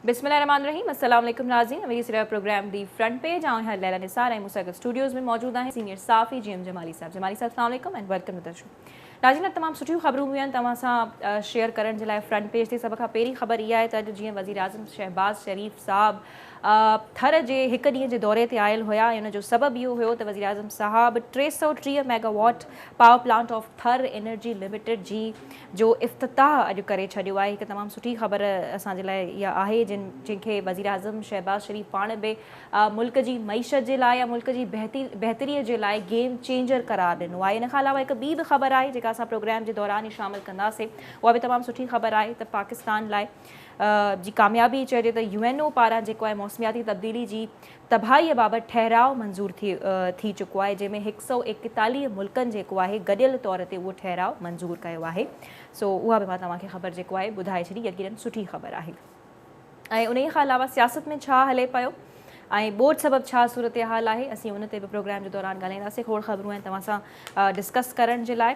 بسم الله الرحمٰن الرحيم السلام عليڪم ناظرين اوهين ڏسي رهيا پروگرام the front page آئون آهيان ليليٰ نثار ۽ مون سان گڏ اسٽوڊيوز ۾ موجود آهن سينيئر صحافي جي ايم جمالي صاحب. جمالي صاحب السلام عليڪم ۽ welcome to the show. ناظرين اڄ تمام سٺيون خبرون به آهن توهان سان شيئر ڪرڻ جي لاء فرنٽ پيج تي. سڀ کان پهرين خبر اها آهي ته اڄ جيئن وزيراعظم شهباز شريف صاحب ٿر جي هڪ ڏينهن جي دوري تي آيل هيا ۽ ان جو سبب اهو هيو ته وزيراعظم صاحب 330 megawatt power plant of Thar energy limited جي جو افتتاح اڄ ڪري ڇڏيو آهي. هڪ تمام سٺي خبر اسان جي لاء اها آهي جنهن کي وزيراعظم شهباز شريف پاڻ به ملڪ جي معيشت جي لاء يا ملڪ جي بهتري جي لاء گيم چينجر قرار ڏنو آهي. ان کان علاوه هڪ ٻي به خبر آهي جيڪا اسان پروگرام جي دوران ئي شامل ڪنداسين اها به تمام سٺي خبر آهي ته پاڪستان لاء جي ڪاميابي چئجي ته يو اين او پاران جيڪو آهي موسمياتي تبديلي جي تباهي بابت ٺهراء منظور ٿي ٿي چڪو آهي جنهن ۾ 141 ملڪن جيڪو آهي گڏيل طور تي اهو ٺهراء منظور ڪيو آهي سو اها به مان توهان کي خبر جيڪو آهي ٻڌائي ڇڏي يقينن سٺي خبر آهي ۽ انهي کان علاوه سياست ۾ ڇا هلي پيو ۽ ٻوڏ سبب ڇا صورتحال آهي اسين ان تي به پروگرام جي دوران ڳالهائينداسين. کوڙ خبرون آهن توهان سان ڊسڪس ڪرڻ جي لاء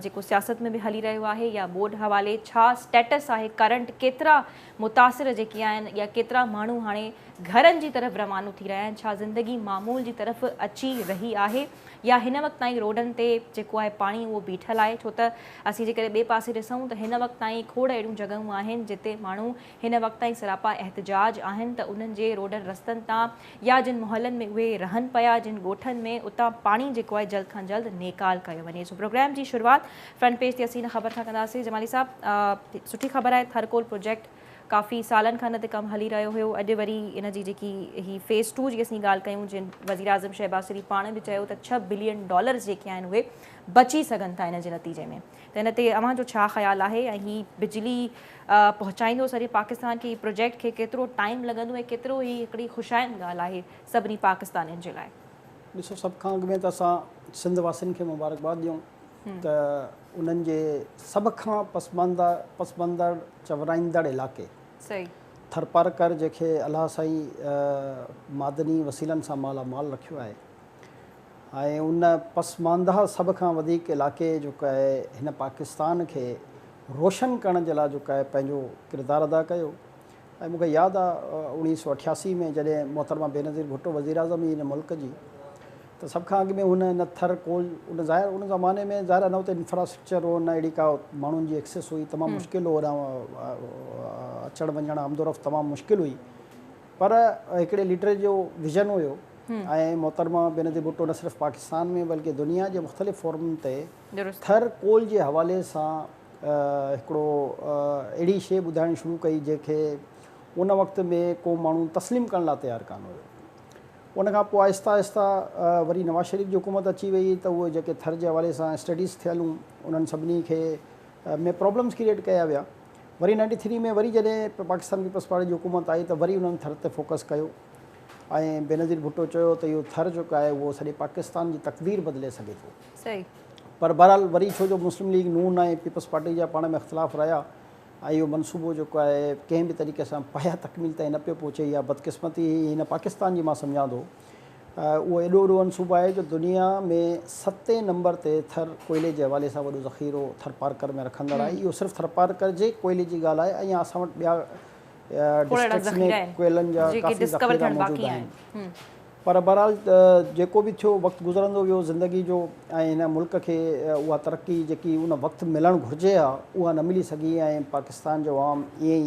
جيڪو سياست ۾ به هلي رهيو آهي يا ٻوڏ حوالي ڇا اسٽيٽس آهي ڪرنٽ ڪيترا متاثر جيڪي آهن يا ڪيترا ماڻهو هاڻي گهرن جي طرف روانو ٿي رهيا آهن ڇا زندگي معمول جي طرف اچي رهي آهي يا هن وقت تائين روڊن تي جيڪو آهي پاڻي اهو بيٺل آهي ڇو ته اسين جيڪڏهن ٻئي پاسي ڏسون ته هن وقت تائين کوڙ اهڙيون جڳهيون آهن جتي ماڻهو هن وقت تائين سراپا احتجاج آهن ته انهن جي روڊن رستن تان يا جن محلن ۾ اهي رهن پيا جن ڳوٺن ۾ اتان پاڻي جيڪو آهي جلد کان جلد نيڪال ڪيو وڃي. سو پروگرام جي شروعات فرنٽ پيج تي اسين هن خبر کان ڪنداسين. جمالي صاحب سٺي خبر آهي ٿر ڪول پروجيڪٽ ڪافي سالن کان ان تي ڪم هلي رهيو هيو اڄ وري ان جي جيڪي هي فيز ٽو جي اسين ڳالهه ڪيون جن وزيراعظم شهباز شريف پاڻ به چيو ته 6 بلين ڊالرز جيڪي آهن اهي بچي سگهن ٿا ان جي نتيجي ۾ ته ان تي اوهان جو ڇا خيال آهي ۽ هي بجلي پهچائيندو سڄي پاڪستان کي هي پروجيڪٽ کي ڪيترو ٽائيم لڳندو ۽ ڪيترو هي هڪڙي خوش آئند ڳالهه آهي سڀني پاڪستانين جي لاء. ڏسو سڀ کان اڳ ۾ ته اسان سنڌ واسين کي مبارڪباد ڏيون ته انهن جي سڀ کان پسمانده پسماندڙ چورائيندڙ علائقي ٿرپارڪر جنهن کي الله سائين معدني وسيلن سان مالا مال رکيو آهي ۽ ان پسمانده سڀ کان وڌيڪ علائقي جيڪو آهي هن پاڪستان کي روشن ڪرڻ جي لاء جيڪو آهي پنهنجو ڪردار ادا ڪيو ۽ مون کي ياد آهي 1988 ۾ جڏهن محترمه بينظير ڀٽو وزيراعظم هئي هن ملڪ جي ته سڀ کان اڳ ۾ هن ان ٿر ڪول ان ظاهر ان زماني ۾ ظاهر نه اتي انفراسٽرڪچر هو نه اهڙي ڪا ماڻهن جي ايڪسيس هئي تمام مشڪل هو هوڏانهن اچڻ وڃڻ آمدورفت تمام مشڪل هئي پر هڪڙي ليڊر جو ويزن هيو ۽ محترمه بينظير ڀٽو نه صرف پاڪستان ۾ بلڪه دنيا جي مختلف فورمن تي ٿر ڪول جي حوالي سان هڪڙو اهڙي شيء ٻڌائڻ شروع ڪئي جنهن کي ان وقت ۾ ڪو ماڻهو تسليم ڪرڻ لاء تيار ڪانه هيو. ان کان پوء آهستي آهستي وري نواز شريف جي حڪومت اچي وئي ته اهي جيڪي ٿر جي حوالي سان اسٽڊيز ٿيل هيون انهن سڀني کي ۾ پرابلمز ڪريئيٽ ڪيا ويا. وري نائنٽي ٿري ۾ وري جڏهن پاڪستان پيپلز پارٽي جي حڪومت آئي ته وري انهن ٿر تي فوڪس ڪيو ۽ بينظير ڀٽو چيو ته اهو ٿر جيڪو آهي اهو سڄي پاڪستان جي تقدير بدلي سگهي ٿو. پر بهرحال وري ڇو جو مسلم ليگ نون ۽ پيپلز پارٽي جا پاڻ ۾ اختلاف رهيا ۽ اهو منصوبو جيڪو آهي ڪنهن به طريقي سان پايا تڪميل تائين نه پيو پهچي اها بدقسمتي هئي هن پاڪستان جي مان سمجهان ٿو اهو ايڏو وڏو منصوبو آهي جو دنيا ۾ ستين نمبر تي ٿر ڪوئلي جي حوالي سان وڏو ذخيرو ٿرپارڪر ۾ رکندڙ آهي اهو صرف ٿرپارڪر جي ڪوئلي جي ڳالهه آهي ۽ اسان وٽ ٻيا ڊسٽرڪٽس ۾ ڪوئلن جا ڪافي ذخيرا موجود آهن پر بهرحال جيڪو به ٿيو وقت گذرندو ويو زندگي جو ۽ هن ملڪ کي اها ترقي جيڪي ان وقت ملڻ گهرجي ها اها نه ملي سگهي ۽ پاڪستان جو عوام ائين ئي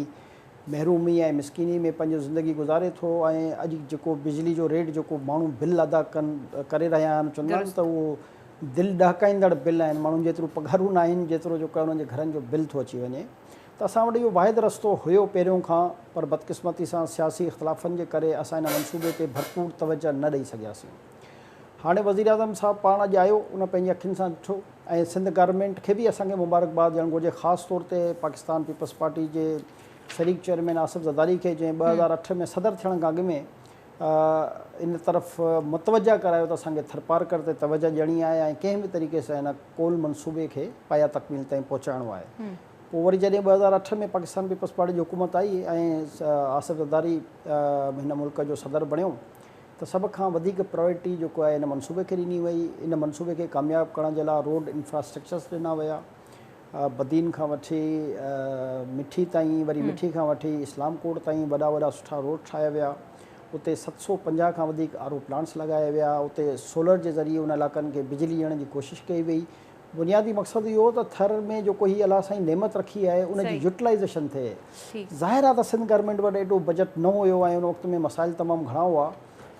محرومي ۽ مسڪيني ۾ پنهنجو زندگي گذاري ٿو ۽ اڄ جيڪو بجلي جو ريٽ جيڪو ماڻهو بل ادا ڪن ڪري رهيا آهن چوندا آهن ته اهو دل ڏهڪائيندڙ بل آهن ماڻهن جيتريون پگهارون ناهن جيترو جيڪو آهي انهن جي گهرن جو بل ٿو اچي وڃي ته اسان وٽ اهو واحد رستو هيو پهريون کان پر بدقسمتي سان سياسي اختلافن جي ڪري اسان ان منصوبي تي ڀرپور توجه نه ڏئي سگهياسين هاڻي وزيراعظم صاحب پاڻ اڄ آيو ان پنهنجي اکين سان ڏٺو ۽ سنڌ گورنمينٽ کي به اسان کي مبارڪباد ڏيڻ گهرجي خاص طور تي پاڪستان پيپلز پارٽي جي شريڪ چيئرمين آصف زرداري کي جنهن 2008 ۾ صدر ٿيڻ کان اڳ ۾ ان طرف متوجه ڪرايو ته اسان کي ٿرپارڪر تي توجه ڏيڻي آهي ۽ ڪنهن به طريقي سان ان ڪول منصوبي کي پايا تڪميل تائين پهچائڻو آهي پوء وري جڏهن 2008 ۾ پاڪستان پيپلز پارٽي جي حڪومت آئي ۽ آصف زرداري هن ملڪ جو صدر بڻيو ته سڀ کان وڌيڪ پرائرٽي جيڪو آهي ان منصوبي کي ڏني وئي، ان منصوبي کي ڪامياب ڪرڻ جي لاء روڊ انفراسٽرڪچرز ڏنا ويا بدين کان وٺي مٺي تائين وري مٺي کان وٺي اسلام ڪوٽ تائين وڏا وڏا سٺا روڊ ٺاهيا ويا. اتي 750 کان وڌيڪ آر او پلانٽس لڳايا ويا. اتي سولر جي ذريعي ان علائقن کي بجلي ڏيڻ جي ڪوشش ڪئي وئي. بنيادي مقصد اهو هو ته ٿر ۾ جيڪو هي الله سائين نعمت رکي آهي ان جي يوٽيلائيزيشن ٿئي. ظاهر آهي ته سنڌ گورنمينٽ وٽ ايڏو بجيٽ نه هيو ۽ ان وقت ۾ مسائل تمام گهڻا هئا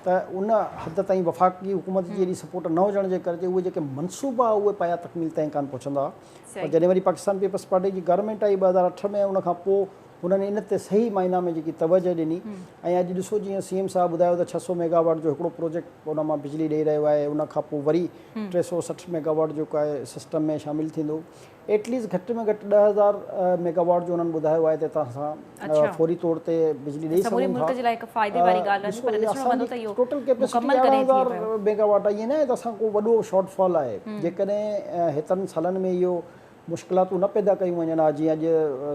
ته ان حد تائين وفاقي حڪومت جي ايڏي سپورٽ نه هجڻ جي ڪري اهي جيڪي منصوبا اهي پايا تڪميل تائين ڪانه پهچندا هئا. پر جڏهن وري پاڪستان پيپلز پارٽي جي گورنمينٽ آئي 2008 ۾ ان کان پوء هنن ان تي صحيح معنيٰ ۾ جيڪي توجهه ڏني ۽ اڄ ڏسو جيئن سي ايم صاحب ٻڌايو ته 600 ميگا واٽ جو هڪڙو پروجيڪٽ ان مان بجلي ڏئي رهيو آهي ان کان پوء وري 360 ميگا واٽ جيڪو آهي سسٽم ۾ شامل ٿيندو ايٽ ليسٽ گهٽ ۾ گهٽ 10,000 ميگا واٽ جو انهن ٻڌايو آهي ته هتان اسان فوري طور تي بجلي ڏئي سگهون ٿا. ڏسو اسان جي ٽوٽل ڪيپيسٽي 11,000 ميگا واٽ آهي ائين ناهي ته اسان ڪو وڏو شارٽ فال آهي جيڪڏهن هيترن سالن ۾ اهو مشڪلاتون نه پيدا ڪيون وڃن ها جيئن اڄ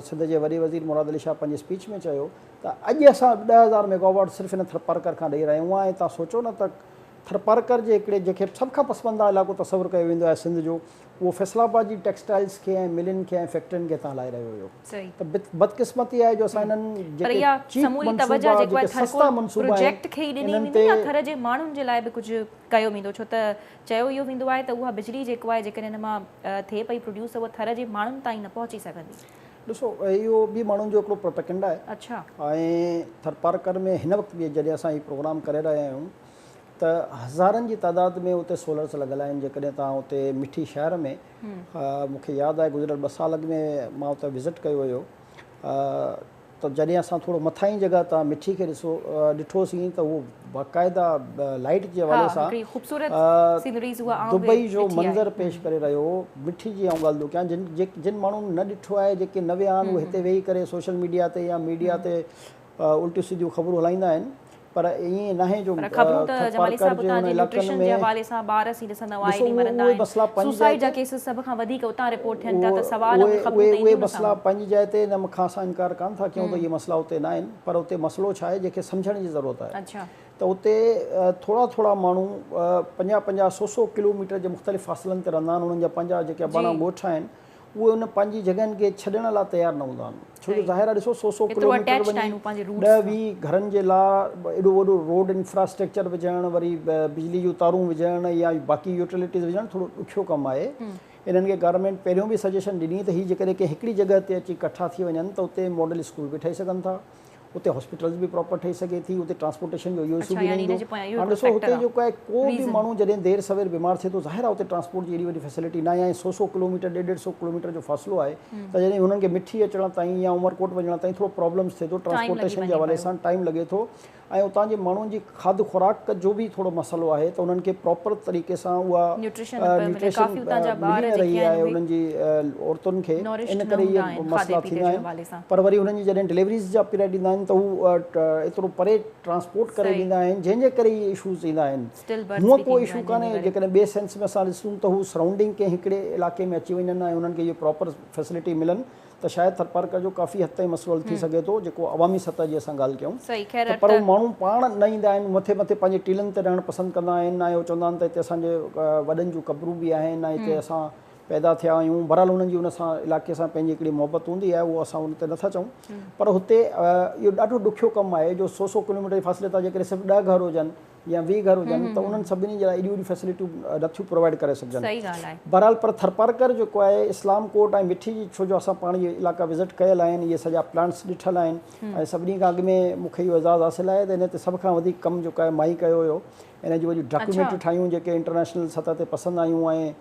سنڌ جي وڏي وزير مراد علي شاهه پنهنجي اسپيچ ۾ چيو ته اڄ اسان 10,000 ميگاواٽ صرف هن ٿرپارڪر کان ڏئي رهيا آهيون ۽ توهان سوچو نه ته ٿرپارڪر جي هڪڙي جنهن کي سڀ کان پسمانده علائقو تصور ڪيو ويندو آهي سنڌ جو اهو فيصل آباد جي ٽيڪسٽائلز کي ۽ ملن کي ۽ فيڪٽرين کي هتان هلائي رهيو هيو ته بدقسمتي آهي جو اسان انهن جيڪي چيپ منصوبا جيڪي سستا منصوبا آهن انهن تي ٿر جي ماڻهن جي لاء به ڪجهه ڪيو ويندو ڇو ته چيو اهو ويندو آهي ته اها بجلي جيڪو آهي جيڪڏهن ان مان ٿئي پئي پروڊيوس ته اها ٿر جي ماڻهن تائين نه پهچي سگهندي. ڏسو اهو به ماڻهن جو هڪڙو پروپيگنڊا آهي ۽ ٿرپارڪر ۾ هن وقت به جڏهن اسان هي پروگرام ڪري رهيا آهيون ته هزارن جي تعداد ۾ اتي سولرز لڳل آهن جيڪڏهن توهان اتي مٺي شهر ۾ مون کي ياد آهي گذريل 2 سال اڳ ۾ مان اتي وزٽ ڪيو هيو ته جڏهن اسان ٿورو مٿاهين جڳهه تان مٺي کي ڏسو ڏٺوسين ته اهو باقاعده لائيٽ جي حوالي سان دبئي جو منظر پيش ڪري رهيو هو. مٺي جي آئون ڳالهه ٿو ڪيان جن جن ماڻهن نه ڏٺو آهي جيڪي نه ويا آهن اهي هتي ويهي ڪري سوشل ميڊيا تي يا ميڊيا تي الٽيون سڌيون خبرون هلائيندا آهن پر ائين ناهي جو پر خبرون ته جمالي صاحب اتان جي نيوٽريشن جي حوالي سان ٻار اسين ڏسندا آهيون آئي ڏينهن مرندا آهن سوسائيڊ جا ڪيسز سڀ کان وڌيڪ اتان رپورٽ ٿين ٿا ته سوال اهي خبرون ته اهي اينديون نه مسئلا سامهون. پنهنجي جاء تي ان کان اسان انڪار ڪانه ٿا ڪيون ته اهي مسئلا اتي نه آهن پر اتي مسئلو ڇا آهي جنهن کي سمجهڻ جي ضرورت آهي ته اتي ٿورا ٿورا ماڻهو 50 50 سو سو ڪلوميٽر جي مختلف فاصلن تي رهندا آهن انهن جا پنهنجا جيڪي اباڻا ڳوٺ آهن اهي ان پنهنجي جڳهن کي ڇڏڻ لاء تيار نه هوندا آهن ڇو جو ظاهر آهي ڏسو سو سو ڪلوميٽر وڃي 10 20 گهرن جي لاء ايڏو وڏو روڊ انفراسٽرڪچر وجهڻ وري بجلي جون تارون وجهڻ يا باقي يوٽيلٽيز وجهڻ ٿورو ڏکيو ڪم آهي انهن کي گورنمينٽ پهريون به سجيشن ڏني ته هي جيڪڏهن ڪنهن هڪڙي جڳهه تي اچي ڪٺا ٿي وڃن ته اتي ماڊل اسڪول به ٺهي سگهن ٿا اتي هاسپيٽلز به پراپر ٺهي سگهي ٿي اتي ٽرانسپورٽيشن جو اهو اشو به نه ايندو. هاڻ ڏسو هتي جيڪو آهي ڪو به ماڻهو جڏهن دير سوير بيمار ٿئي ٿو ظاهر آهي اتي ٽرانسپورٽ جي ايڏي وڏي فيسلٽي ناهي ۽ سو سو ڪلوميٽر ڏيڍ ڏيڍ سو ڪلوميٽر جو فاصلو آهي ته جڏهن هنن کي مٺي اچڻ تائين يا عمرڪوٽ وڃڻ تائين ٿورو پرابلمز ٿئي ٿو ٽرانسپورٽيشن جي حوالي سان ٽائيم لڳي ٿو ۽ اتان جي ماڻهن جي کاڌ خوراڪ جو به ٿورو مسئلو آهي ته انهن کي پراپر طريقي سان اها نيوٽريشن ملي نه رهي آهي انهن جي عورتن کي ان ڪري اهي مسئلا ٿيندا آهن پر وري انهن جي جڏهن ڊليوريز جا پيريڊ ايندا آهن ته هو ايترو پري ٽرانسپورٽ ڪري ڏيندا آهن جنهن جي ڪري اهي اشوز ايندا آهن هونء ڪو اشو ڪانهي جيڪڏهن ٻئي سينس ۾ اسان ڏسون ته هو سرائونڊنگ ڪنهن هڪڙي علائقي ۾ اچي وڃن ۽ انهن کي اهي پراپر فيسلٽي ملن ته شايد ٿرپارڪر جو ڪافي حد تائين مسئلو حل ٿي سگهي ٿو جيڪو عوامي سطح جي اسان ڳالهه ڪيون ته پر هو ماڻهو پاڻ نه ايندا آهن مٿي مٿي پنهنجي ٽيلن تي رهڻ پسند ڪندا آهن ۽ هو چوندا آهن ته هتي اسان جي وڏن جون قبرون به آهن ۽ هتي اسان پيدا ٿيا آهيون بهرحال انهن جي ان سان علائقي سان پنهنجي هڪڙي محبت هوندي آهي اهو اسان ان تي نٿا چئون پر هتي اهو ڏاڍو ڏکيو ڪم آهي جو سو سو ڪلوميٽر جي فاصلي تان جيڪڏهن صرف 10 گهر هجن يا 20 گهر هجن ته انهن سڀني جي لاء ايڏيون وڏيون فيسلٽيون نٿيون پرووائيڊ ڪري سگهجن. بهرحال پر ٿرپارڪر جيڪو آهي اسلام ڪوٽ ۽ مٺي جي ڇو جو اسان پاڻ اهي علائقا وزٽ ڪيل آهن اهي سڄا پلانٽس ڏٺل آهن ۽ سڀني کان اڳ ۾ مون کي اهو اعزاز حاصل آهي ته ان تي سڀ کان وڌيڪ ڪم جيڪو آهي مان ئي ڪيو هيو ان جون وڏيون ڊاڪيومينٽريون ٺاهيون جيڪي انٽرنيشنل سطح تي پسند آيون ۽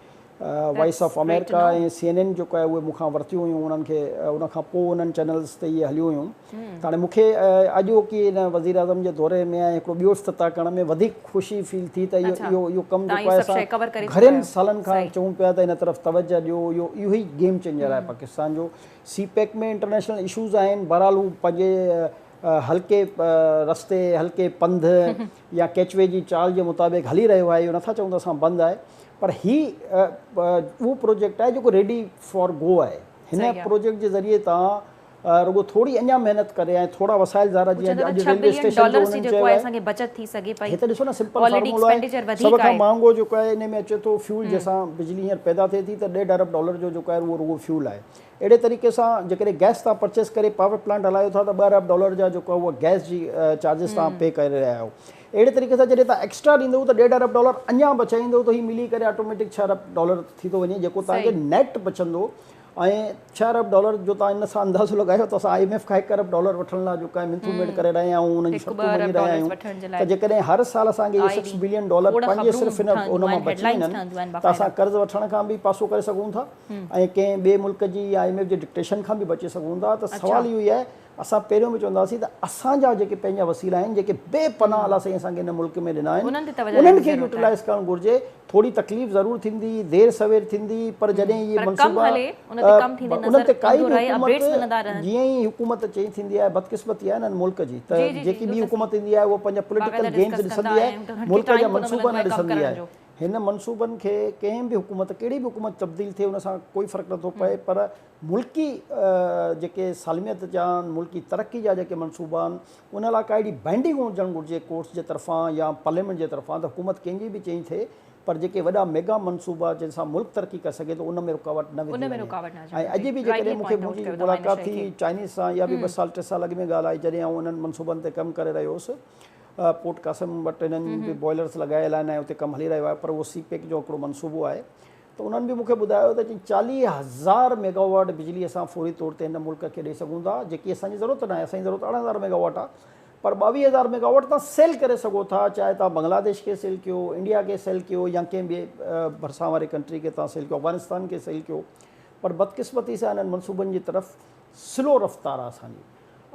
voice of America ۽ C N N جيڪو آهي اهي مون کان ورتيون هيون انهن کي ان کان پوء انهن چينلز تي اهي هليون هيون ته هاڻي مون کي اڄوڪي ان وزيراعظم جي دوري ۾ ۽ هڪڙو ٻيو افتتاح ڪرڻ ۾ وڌيڪ خوشي فيل ٿي ته اهو اهو اهو ڪم جيڪو آهي اسان گهڻن سالن کان چئون پيا ته ان طرف توجه ڏيو اهو اهو ئي گيم چينجر آهي پاڪستان جو سي پيڪ ۾ انٽرنيشنل اشوز آهن بهرحال هو پنهنجي هلڪي رستي هلڪي پنڌ يا ڪيچوي جي چال جي مطابق هلي رهيو آهي اهو نٿا چئون ته اسان بند آهي پر هي اهو پروجيڪٽ آهي جيڪو ريڊي فار گو آهي هن پروجيڪٽ جي ذريعي تان رڳو ٿوري اڃا محنت ڪري ۽ ٿورا وسائل ظاهر آهي جيئن اڄ ريلوي اسٽيشن جو انهن چيو آهي بچت ٿي سگهي پئي هي ته ڏسو نه سمپل فارمولو آهي سڀ کان مهانگو جيڪو آهي ان ۾ اچي ٿو فيول جنهن سان بجلي هينئر پيدا ٿئي ٿي ته ڏيڍ ارب ڊالر جو جيڪو آهي اهو رڳو فيول آهي اهڙي طريقي سان جيڪڏهن گئس تان پرچيس ڪري پاور پلانٽ هلايو ٿا ته ٻه ارب ڊالر جا جيڪو آهي اهو گئس جي چارجز تان پي ڪري رهيا آهيو اهڙي طريقي سان جڏهن تان ايڪسٽرا ڏيندو ته ڏيڍ ارب ڊالر اڃا بچائيندو ته هي ملي ڪري آٽوميٽڪ ڇهه ارب ڊالر ٿي ٿو وڃي جيڪو تان کي نيٽ بچندو ۽ ڇهه ارب ڊالر جو تان ان سان اندازو لڳايو ته اسان I M F کان هڪ ارب ڊالر وٺڻ لاء جيڪو آهي منٿون ميڙ ڪري رهيا آهيون انهن جون شرطون مڃي رهيا آهيون ته جيڪڏهن هر سال اسان کي اهي سڪس بلين ڊالر پنهنجي صرف ان مان بچي وڃن ته اسان قرض وٺڻ کان به پاسو ڪري سگهون ٿا ۽ ڪنهن ٻئي ملڪ جي يا I M F جي ڊڪٽيشن کان به بچي سگهون ٿا ته سوال اهو ئي آهي اسان پهريون به چونداسين ته اسان جا جيڪي پنهنجا وسيلا آهن جيڪي بي پناهه الله سائين اسان کي هن ملڪ ۾ ڏنا آهن انهن کي يوٽيلائز ڪرڻ گهرجي ٿوري تڪليف ضرور ٿيندي دير سوير ٿيندي پر جڏهن اهي منصوبا انهن تي ڪائي به حڪومت جيئن ئي حڪومت چينج ٿيندي آهي بدقسمتي آهي نه هن ملڪ جي ته جيڪي ٻي حڪومت ايندي آهي اها پنهنجا پوليٽيڪل گينز ڏسندي آهي ملڪ جا منصوبا نه ڏسندي آهي هن منصوبن کي ڪنهن به حڪومت ڪهڙي به حڪومت تبديل ٿئي ان سان ڪوئي فرق نٿو پئي پر ملڪي جيڪي سالميت جا آهن ملڪي ترقي جا جيڪي منصوبا آهن ان لاء ڪا اهڙي بائنڊنگ هجڻ گهرجي ڪورٽس جي طرفان يا پارليامينٽ جي طرفان ته حڪومت ڪنهن جي به چينج ٿئي پر جيڪي وڏا ميگا منصوبا جن سان ملڪ ترقي ڪري سگهي ٿو ان ۾ رڪاوٽ نه وڌي وڃي ۽ اڄ به جيڪڏهن مون کي منهنجي ملاقات ٿي چائنيز سان اها به ٻه سال ٽي سال اڳ ۾ ڳالهه آهي جڏهن آئون انهن منصوبن تي ڪم ڪري رهيو هوس پورٽ قاسم وٽ هنن به بوائلرز لڳايل آهن ۽ اتي ڪم هلي رهيو آهي پر اهو سي پيڪ جو هڪڙو منصوبو آهي ته انهن به مون کي ٻڌايو ته 40,000 ميگاواٽ بجلي اسان فوري طور تي هن ملڪ کي ڏئي سگهون ٿا جيڪي اسان جي ضرورت ناهي اسان جي ضرورت 18,000 ميگاواٽ آهي پر 22,000 ميگاواٽ تان سيل ڪري سگهو ٿا چاهي تان بنگلاديش کي سيل ڪيو انڊيا کي سيل ڪيو يا ڪنهن ٻئي ڀرسان واري ڪنٽري کي تان سيل ڪيو افغانستان کي سيل ڪيو پر بدقسمتي سان انهن منصوبن جي طرف سلو رفتار آهي اسان جي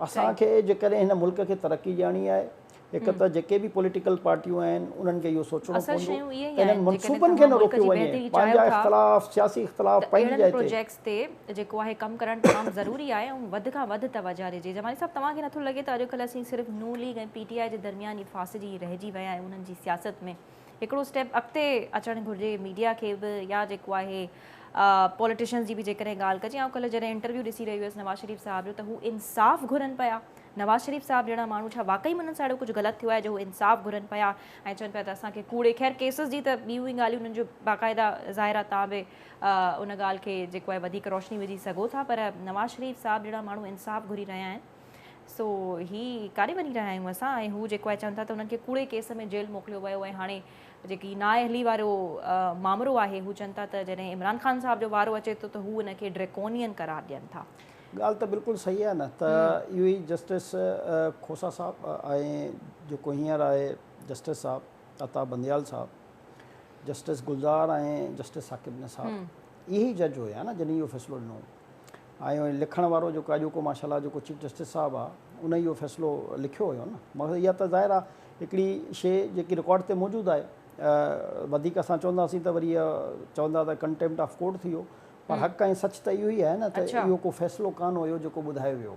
اسان کي جيڪڏهن هن ملڪ کي ترقي ڏيارڻي آهي هڪ ته جيڪي به پوليٽيڪل پارٽيون آهن انهن کي اهو سوچڻو پوندو ته انهن منصوبن کي نه روڪيو وڃي پنهنجا اختلاف سياسي اختلاف پنهنجي جاء تي. پروجيڪٽس تي جيڪو آهي ڪم ڪرڻ تمام ضروري آهي ۽ وڌ کان وڌ توجه ڏجي. جمالي صاحب توهان کي نٿو لڳي ته اڄڪلهه اسين صرف نون ليگ ۽ پي ٽي آء جي درميان ئي ڦاسجي رهجي ويا آهيون انهن جي سياست ۾ هڪڙو اسٽيپ اڳتي اچڻ گهرجي ميڊيا کي به يا جيڪو آهي پوليٽيشنز جي به جيڪڏهن ڳالهه ڪجي آئون ڪلهه جڏهن انٽرويو ڏسي رهي هيس نواز شريف صاحب جو ته هو انصاف گهرن پيا نواز شريف صاحب جهڙا ماڻهو ڇا واقعي انهن سان اهڙو ڪجهه غلط ٿيو آهي جو هو انصاف گهرن پيا ۽ چون پيا ته اسان کي ڪوڙي خير ڪيسز جي ته ٻيون ئي ڳالهيون انهن جو باقاعده ظاهر آهي تان به ان ڳالهه کي جيڪو آهي وڌيڪ روشني وجهي سگهو ٿا پر نواز شريف صاحب جهڙا ماڻهو انصاف گهري رهيا آهن سو هي ڪاڏي وڃي رهيا آهيون اسان ۽ هو جيڪو آهي چون ٿا ته انهن کي ڪوڙي ڪيس ۾ جيل موڪليو ويو ۽ هاڻي جيڪي نااهلي وارو مامرو آهي هو چون ٿا ته جڏهن عمران خان صاحب جو وارو اچي ٿو ته هو ان کي ڊريڪونين قرار ڏين ٿا. ڳالهه ته بلڪل صحيح آهي نه ته اهو ئي جسٽس کوسا صاحب ۽ جيڪو هينئر آهي جسٽس صاحب عطا بنديال صاحب، جسٽس گلزار ۽ جسٽس ثاقب نثار اهي ئي جج هيا نه جن اهو فيصلو ڏنو. ۽ لکڻ وارو جيڪو اڄوڪو ماشاء الله جيڪو چيف جسٽس صاحب آ ان اهو فيصلو لکيو هيو نه مقصد اها ته ظاهر آ هڪڙي شي جيڪي رڪارڊ تي موجود آهي وڌيڪ اسان چونداسين ته وري چوندا ته ڪنٽيمپٽ آف ڪورٽ ٿي ويو پر حق ۽ سچ ته اهو ئي آهي نه ته اهو ڪو فيصلو ڪانه هيو جيڪو ٻڌايو ويو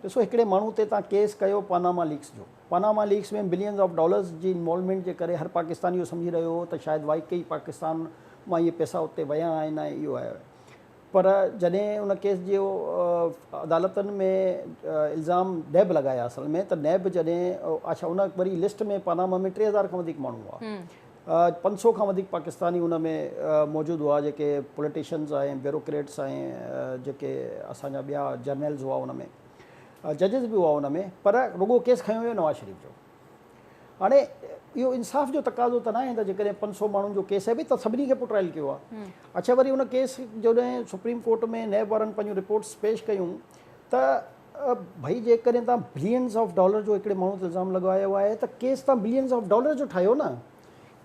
ڏسو هڪڙي ماڻهو تي تان ڪيس ڪيو پاناما ليڪس جو Panama leaks ۾ billions of dollars جي انوالومينٽ جي ڪري هر پاڪستاني اهو سمجهي رهيو هو ته شايد واقعي پاڪستان مان اهي پئسا اتي ويا آهن ۽ اهو آهي پر جڏهن ان ڪيس جي عدالتن ۾ الزام نيب لڳايا اصل ۾ ته نيب جڏهن اڇا ان وري لسٽ ۾ پاناما ۾ 3000 کان وڌيڪ ماڻهو هئا 500 کان وڌيڪ پاڪستاني ان ۾ موجود هئا جيڪي پوليٽيشنز ۽ بيوروڪريٽس ۽ جيڪي اسان جا ٻيا جرنلز هئا ان ۾ ججز به هئا ان ۾ پر رڳو ڪيس کنيو ويو نواز شريف جو. هاڻي اهو انصاف جو تقاضو ته ناهي ته جيڪڏهن 500 ماڻهن جو ڪيس آهي ڀئي ته سڀني کي پوء ٽرائل ڪيو آهي. اڇا وري ان ڪيس جڏهن سپريم ڪورٽ ۾ نيب وارن پنهنجون رپورٽس پيش ڪيون ته ڀئي جيڪڏهن تان بلينز آف ڊالر جو هڪڙي ماڻهو تي الزام لڳايو آهي ته ڪيس تان بلينز آف ڊالر جو ٺاهيو نه.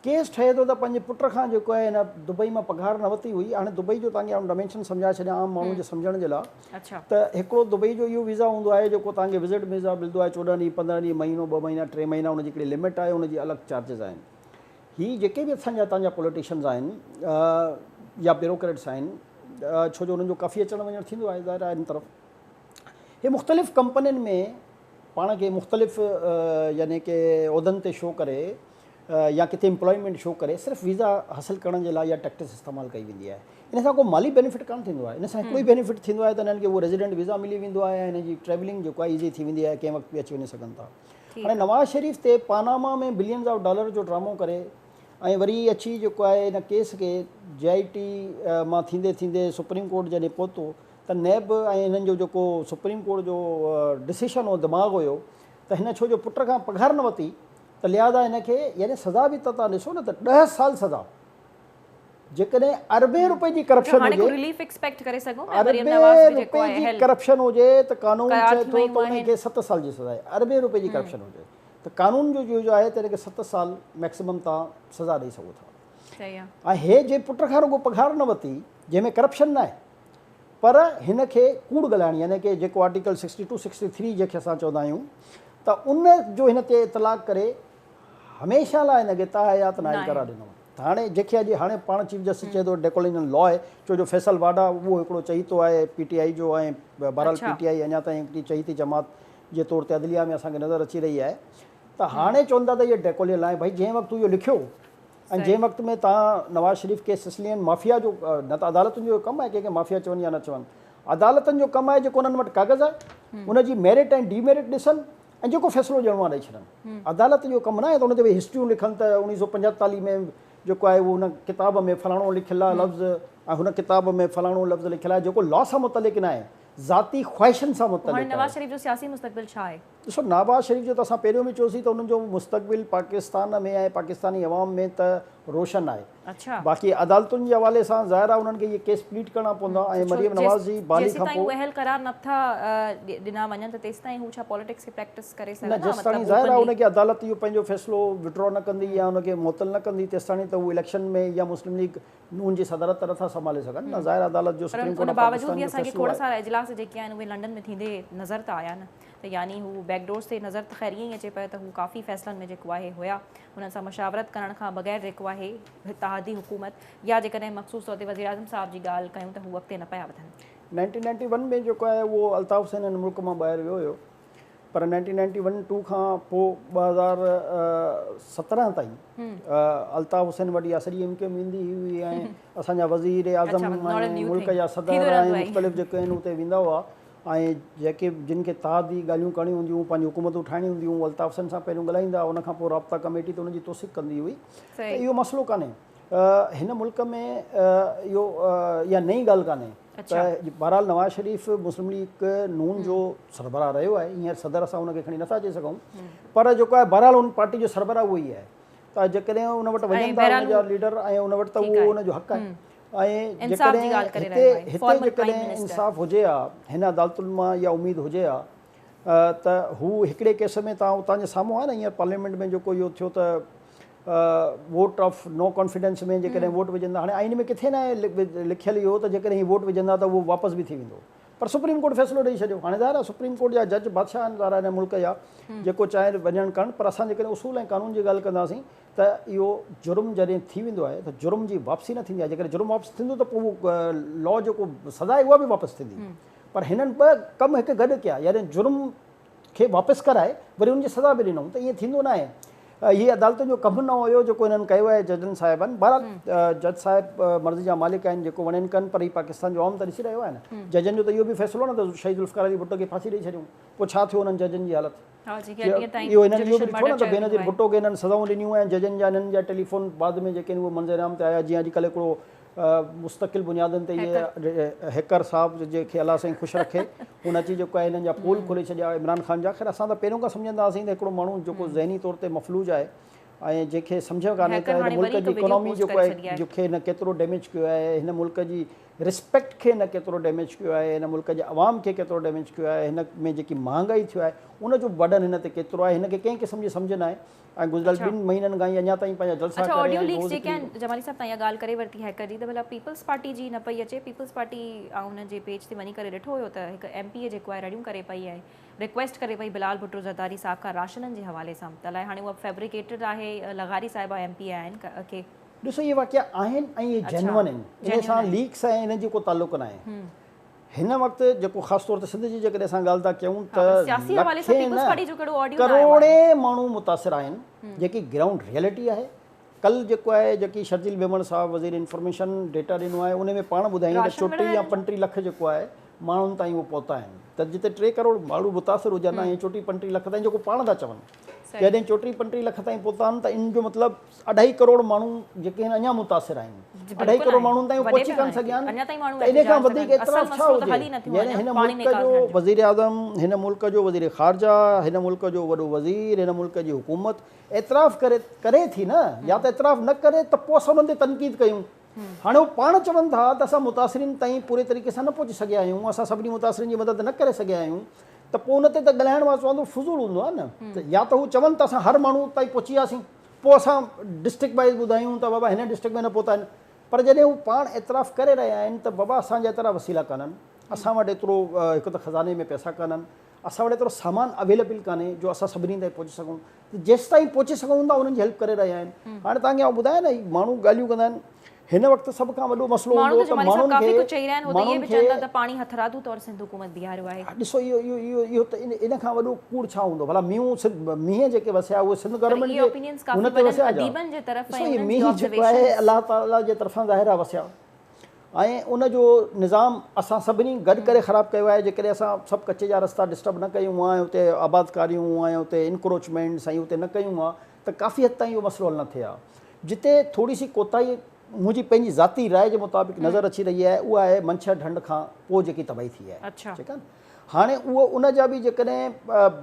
ڪيس ٺهي ٿو ته پنهنجي پٽ کان جيڪو آهي هن دبئي مان پگهار نه ورتي هئي هاڻي دبئي جو توهان کي آئون ڊمينشن سمجهائي ڇڏيان عام ماڻهو جي سمجهڻ جي لاء ته هڪڙو دبئي جو اهو ويزا هوندو آهي جيڪو توهان کي وزٽ ويزا ملندو آهي 14 ڏينهن 15 ڏينهن مهينو ٻه مهينا ٽي مهينا ان جي هڪڙي لمٽ آهي ان جي الڳ چارجز آهن هي جيڪي به اسان جا هتان جا پوليٽيشنز آهن يا بيوروڪريٽس آهن ڇو جو انهن جو ڪافي اچڻ وڃڻ ٿيندو آهي ظاهر آهي هن طرف هي مختلف ڪمپنين ۾ پاڻ کي مختلف يعني ڪي عهدن تي شو ڪري يا ڪٿي امپلائمينٽ شو ڪري صرف ويزا حاصل ڪرڻ جي لاء اها ٽيڪٽس استعمال ڪئي ويندي آهي. ان سان ڪو مالي بينيفٽ ڪانه ٿيندو آهي. ان سان هڪڙو ئي بينيفٽ ٿيندو آهي ته انهن کي اهو ريزيڊنٽ ويزا ملي ويندو آهي ۽ انهن جي ٽريولنگ جيڪو آهي ايزي ٿي ويندي آهي، ڪنهن وقت به اچي وڃي سگهن ٿا. هاڻي نواز شريف تي پاناما ۾ بلينز آف ڊالر جو ڊرامو ڪري ۽ وري اچي جيڪو آهي ان ڪيس کي جي آء ٽي مان ٿيندي ٿيندي سپريم ڪورٽ جڏهن پهتو ته نيب ۽ انهن جو جيڪو سپريم ڪورٽ جو ڊسيشن هو دماغ هيو ته هن ڇو جو پٽ کان پگهار نه ورتي ته لهٰذا هن کي يعني سزا به ته توهان ڏسو نه ته ڏهه سال سزا جيڪڏهن اربين روپين جي ڪرپشن هجي اربين روپين جي ڪرپشن هجي ته قانون چئي ٿو ته ان کي 7 سال جي سزا آهي اربين روپين جي ڪرپشن هجي ته قانون جو جو آهي ته ان کي 7 سال ميڪسيمم تان سزا ڏئي سگهو ٿا ۽ هي جي پٽ کان رڳو پگهار نه ورتي جنهن ۾ ڪرپشن نه آهي پر هن کي ڪوڙ ڳالهائڻ يعني ڪي جيڪو آرٽيڪل 62 63 جنهن کي اسان چوندا آهيون ته ان جو هن تي اطلاق ڪري هميشه لاء هن کي تاحيات نااهل قرار ڏنو. ته هاڻي جنهن کي اڄ هاڻي پاڻ چيف جسٽس چئي ٿو ڊيڪولينل لا آهي ڇو جو فيصل واڊا اهو هڪڙو چهيتو آهي پي ٽي آء جو ۽ بهرحال پي ٽي آء اڃا تائين هڪڙي چهيتي جماعت جي طور تي عدليه ۾ اسان کي نظر اچي رهي آهي ته هاڻي چون ٿا ته اهو ڊيڪولينل آهي ڀائي جنهن وقت اهو لکيو ۽ جنهن وقت ۾ تان نواز شريف کي سسلين مافيا جو نه ته عدالتن جو ڪم آهي ڪنهن کي مافيا چون يا نه چون عدالتن جو ڪم آهي جيڪو انهن وٽ ڪاغذ آهي ان جي ميرٽ ۽ ڊي ميرٽ ڏسن ۽ جيڪو فيصلو ڏيڻو آهي ڏئي ڇڏن. عدالت جو ڪم ناهي ته ان تي ويهي هسٽريون لکن ته 1945 ۾ جيڪو آهي اهو هن ڪتاب ۾ فلاڻو لکيل آهي لفظ ۽ هن ڪتاب ۾ فلاڻو لفظ لکيل آهي جيڪو لا سان متعلق ناهي ذاتي خواهشن سان پوء هاڻي متعلق نواز آهي. شريف جو سياسي مستقبل ڇا آهي؟ ڏسو نواز شريف جو ته اسان پهريون به چيوسين ته انهن جو مستقبل پاڪستان ۾ ۽ پاڪستاني عوام ۾ ته روشن آهي. باقي عدالتن جي حوالي سان ظاهر آهي انهن کي اهي ڪيس پليٽ ڪرڻا پوندا ۽ مريم نواز جي بحالي کان جيسيتائين پوء. هو اهل قرار نه ٿا ڏنا وڃن ته تيستائين هو ڇا پاليٽڪس کي پريڪٽس ڪري نه سگهندا جيستاڻي مطلب ظاهر آهي اوپنلي. ان کي عدالت اهو پنهنجو فيصلو وڊرا نه ڪندي يا ان کي معطل نه ڪندي تيستاڻي ته هو اليڪشن ۾ يا مسلم ليگ نون جي صدارت ته نٿا سنڀالي سگهن نه ظاهر عدالت جو پر سپريم ان ڪورٽ آف باوجود پاڪستان به جو اسان کي فيصلو کوڙ آهي. سارا اجلاس جيڪي آهن اهي لنڊن ۾ ٿيندي نظر ته آيا نه ته يعني هو بيڪ ڊورز تي نظر ته خير ائين ئي اچي پيو ته هو ڪافي فيصلن ۾ جيڪو آهي هيا هنن سان مشاورت ڪرڻ کان بغير جيڪو آهي اتحادي حڪومت يا جيڪڏهن مخصوص طور تي وزيراعظم صاحب جي ڳالهه ڪيون ته هو اڳتي نه پيا وڌن. 1991 ۾ جيڪو آهي اهو الطاف حسين هن ملڪ مان ٻاهر ويو هيو پر 1991 ٽو کان پوء 2017 تائين الطاف حسين وٽ اها سڄي ايم ڪيو ايم ويندي هئي ۽ اسان جا وزير اعظم ۽ ملڪ جا صدر ۽ مختلف جيڪي آهن اتي ويندا هئا ۽ جيڪي جن کي اتحادي ڳالهيون ڪرڻيون هونديون هيون، پنهنجون حڪومتون ٺاهڻيون هونديون هيون، الطاف حسين سان پهريون ڳالهائيندا هئا، ان کان پوء رابطا ڪميٽي ته ان جي توثيق ڪندي هئي ته اهو مسئلو ڪانهي. هن ملڪ ۾ اهو اها نئين ڳالهه ڪانهي ته بهرحال نواز شريف مسلم ليگ نون جو سربراهه رهيو آهي، هينئر صدر اسان ان کي کڻي نٿا چئي سگهون پر جيڪو آهي بهرحال ان پارٽي جو سربراهه اهو ئي آهي ته جيڪڏهن ان وٽ وڃن ٿا ان جا ليڊر ۽ ان وٽ ته اهو ان جو حق آهي. ۽ جيڪڏهن هتي هتي جيڪڏهن انصاف هجي ها هن عدالتن مان اها اميد هجي ها ته هو هڪڙي ڪيس ۾ تان اتان جي سامهون آهي نه هينئر پارليامينٽ ۾ جيڪو اهو ٿيو ته ووٽ آف نو ڪانفيڊنس ۾ جيڪڏهن ووٽ وجهندا هاڻي آئين ۾ ڪٿي نه آهي لکيل اهو ته جيڪڏهن هي ووٽ وجهندا ته اهو واپس به ٿي ويندو پر سپريم ڪورٽ فيصلو ڏئي ڇڏيو هاڻي ظاهر آهي سپريم ڪورٽ جا جج بادشاهه آهن ظاهر آهي هن ملڪ جا جيڪو چاهين وڃڻ ڪرڻ پر اسان جيڪڏهن اصول ۽ قانون جي ڳالهه ڪنداسين ته اهو جرم جڏهن ٿي ويندو آهي ته جرم جي واپسي نه ٿيندي آهي جيڪڏهن جرم واپس ٿيندو ته پوء اهو لا جيڪو سزا آهي اها به واپس ٿيندي پر هنن ٻه ڪم هڪ گڏ ڪيا يعني جرم کي واپس ڪرائي وري ان جي سزا به ڏنائون ته ائين ٿيندو نه آهي هي عدالتن جو ڪم نه هيو جيڪو هنن ڪيو آهي ججن صاحبن بهرحال جج صاحب مرضي جا مالڪ آهن جيڪو وڻين ڪن پر هي پاڪستان جو عوام ته ڏسي رهيو آهي نه ججن جو ته اهو به فيصلو نه ته شهيد ذوالفقار علي ڀٽو کي ڦاسي ڏئي ڇڏيون پوء ڇا ٿيو انهن ججن جي حالت اهو هنن اهو به ڏٺو نه ته بينظير ڀٽو کي هنن سزائون ڏنيون ۽ ججن جا هنن جا ٽيليفون بعد ۾ جيڪي آهن اهي منظر عام تي آيا جيئن اڄڪلهه هڪڙو مستقل بنيادن تي اهي هيڪر صاحب جنهن کي الله سائين خوش رکي هن اچي جيڪو آهي هنن جا پول کولي ڇڏيا عمران خان جا خير اسان ته پهريون کان سمجهندا هئاسين ته هڪڙو ماڻهو جيڪو ذهني طور تي مفلوج آهي ۽ جنهن کي سمجهه ڪانهي ته هن ملڪ جي اڪانامي جيڪو آهي جنهن کي هن ڪيترو ڊيميج ڪيو آهي هن ملڪ جي رسپيڪٽ کي هن ڪيترو ڊيميج ڪيو آهي هن ملڪ جي عوام کي ڪيترو ڊيميج ڪيو آهي هن ۾ جيڪي مهانگائي ٿيو آهي ان جو برڊن هن تي ڪيترو آهي هن کي ڪنهن قسم جي سمجهه ناهي ۽ گذريل ٻن مهينن کان ئي اڃا تائين پنهنجا جلسا اڇا ڪري آڊيو ۽ ليڪس روز جيڪي هڪڙي آهن جمالي صاحب تان اها ڳالهه ڪري ورتي هيڪر جي ته ڀلا پيپلز پارٽي جي نه پئي اچي پيپلز پارٽي آئون انهن جي پيج تي وڃي ڪري ڏٺو هيو ته هڪ ايم پي اي جيڪو آهي رڙيون ڪري پئي ۽ رڪويسٽ ڪري پئي بلال ڀٽو زرداري صاحب کان راشنن جي حوالي سان ته الائي هاڻي اها فيبريڪيٽڊ آهي لغاري صاحبه ايم پي اي آهن ڪي ڏسو اهي واقعا آهن ۽ اهي جينون آهن انهي سان ليڪس ۽ انهن جي ڪو تعلق ناهي هن وقت جيڪو خاص طور تي سنڌ جي جيڪڏهن اسان ڳالهه ٿا ڪيون ته لکين نه ڪروڙين ماڻهو متاثر آهن جيڪي گرائونڊ ريئلٽي آهي ڪل جيڪو آهي جيڪي شرجيل ميمڻ صاحب وزير انفارميشن ڊيٽا ڏنو آهي ان ۾ پاڻ ٻڌايائين ته 34 يا 35 لک جيڪو آهي ماڻهن تائين اهو پهتا آهن ته جتي 3 ڪروڙ ماڻهو متاثر هجن ۽ 34 35 لک تائين جيڪو پاڻ ٿا چون جڏهن 34 35 لک تائين پهتا آهن ته ان جو مطلب اڍائي ڪروڙ ماڻهو جيڪي آهن اڃا متاثر آهن اڍائي ڪروڙ ماڻهن تائين پهچي ڪانه سگهيا آهن ته ان کان وڌيڪ اعتراف ڇا هجي يعني هن ملڪ جو وزير اعظم هن ملڪ جو وزير خارجه هن ملڪ جو وڏو وزير هن ملڪ جي حڪومت اعتراف ڪري ڪري ٿي نه يا ته اعتراف نه ڪري ته پوء اسان انهن تي تنقيد ڪيون. هاڻي هو پاڻ چون ٿا ته اسان متاثرين تائين پوري طريقي سان نه پهچي سگهيا آهيون، اسان سڀني متاثرين جي مدد نه ڪري سگهيا آهيون ته پوء ان تي ته ڳالهائڻ مان چوان ٿو فضول هوندو آهي نه ته يا ته هو چون ته اسان هر ماڻهو تائين پهچي وياسين پوء اسان ڊسٽرڪٽ وائيز ٻڌايون ته بابا هن ڊسٽرڪٽ ۾ نه پهتا آهن پر جڏهن هو پاڻ اعتراف ڪري رهيا آهن ته بابا اسان جا ايترا وسيلا ڪانهن اسان وٽ ايترو هڪ ته خزاني ۾ پئسا ڪانهن اسان وٽ ايترو سامان اويليبل ڪانهي جو اسان سڀني تائين پهچي سگهون ته جيستائين پهچي سگهون ٿا انهن جي هيلپ ڪري رهيا آهن هاڻي توهان کي آئون ٻڌايان نه هي ماڻهو ڳالهيون ڪندا آهن هن وقت سڀ کان وڏو مسئلو هوندو ته ماڻهن کي ڪجهه چئي رهيا آهن هو ته اهي به چون ٿا ته پاڻي هٿرادو طور سنڌ حڪومت بيهاريو آهي. ڏسو اهو اهو اهو اهو ته ان کان وڏو ڪوڙ ڇا هوندو ڀلا مينهن سنڌ مينهن جيڪي وسيا اهي سنڌ گورنمينٽ جي ان تي وسيا ڇا ڏسو هي مينهن جيڪو آهي الله تعالي جي طرفان ظاهر آهي وسيا ۽ ان جو نظام اسان سڀني گڏ ڪري خراب ڪيو آهي جيڪڏهن اسان سڀ ڪچي جا رستا ڊسٽرب نه ڪيون ها ۽ اتي آبادڪاريون ۽ اتي انڪروچمينٽس ۽ اتي نه ڪيون ها ته ڪافي حد تائين اهو مسئلو حل نه ٿئي ها جتي ٿوري سي ڪوتاهي منهنجي پنهنجي ذاتي راء جي مطابق نظر اچي رهي آهي اها آهي منڇر ڍنڍ کان پوء جيڪي تباهي ٿي آهي ٺيڪ آهي هاڻي اهو ان جا به جيڪڏهن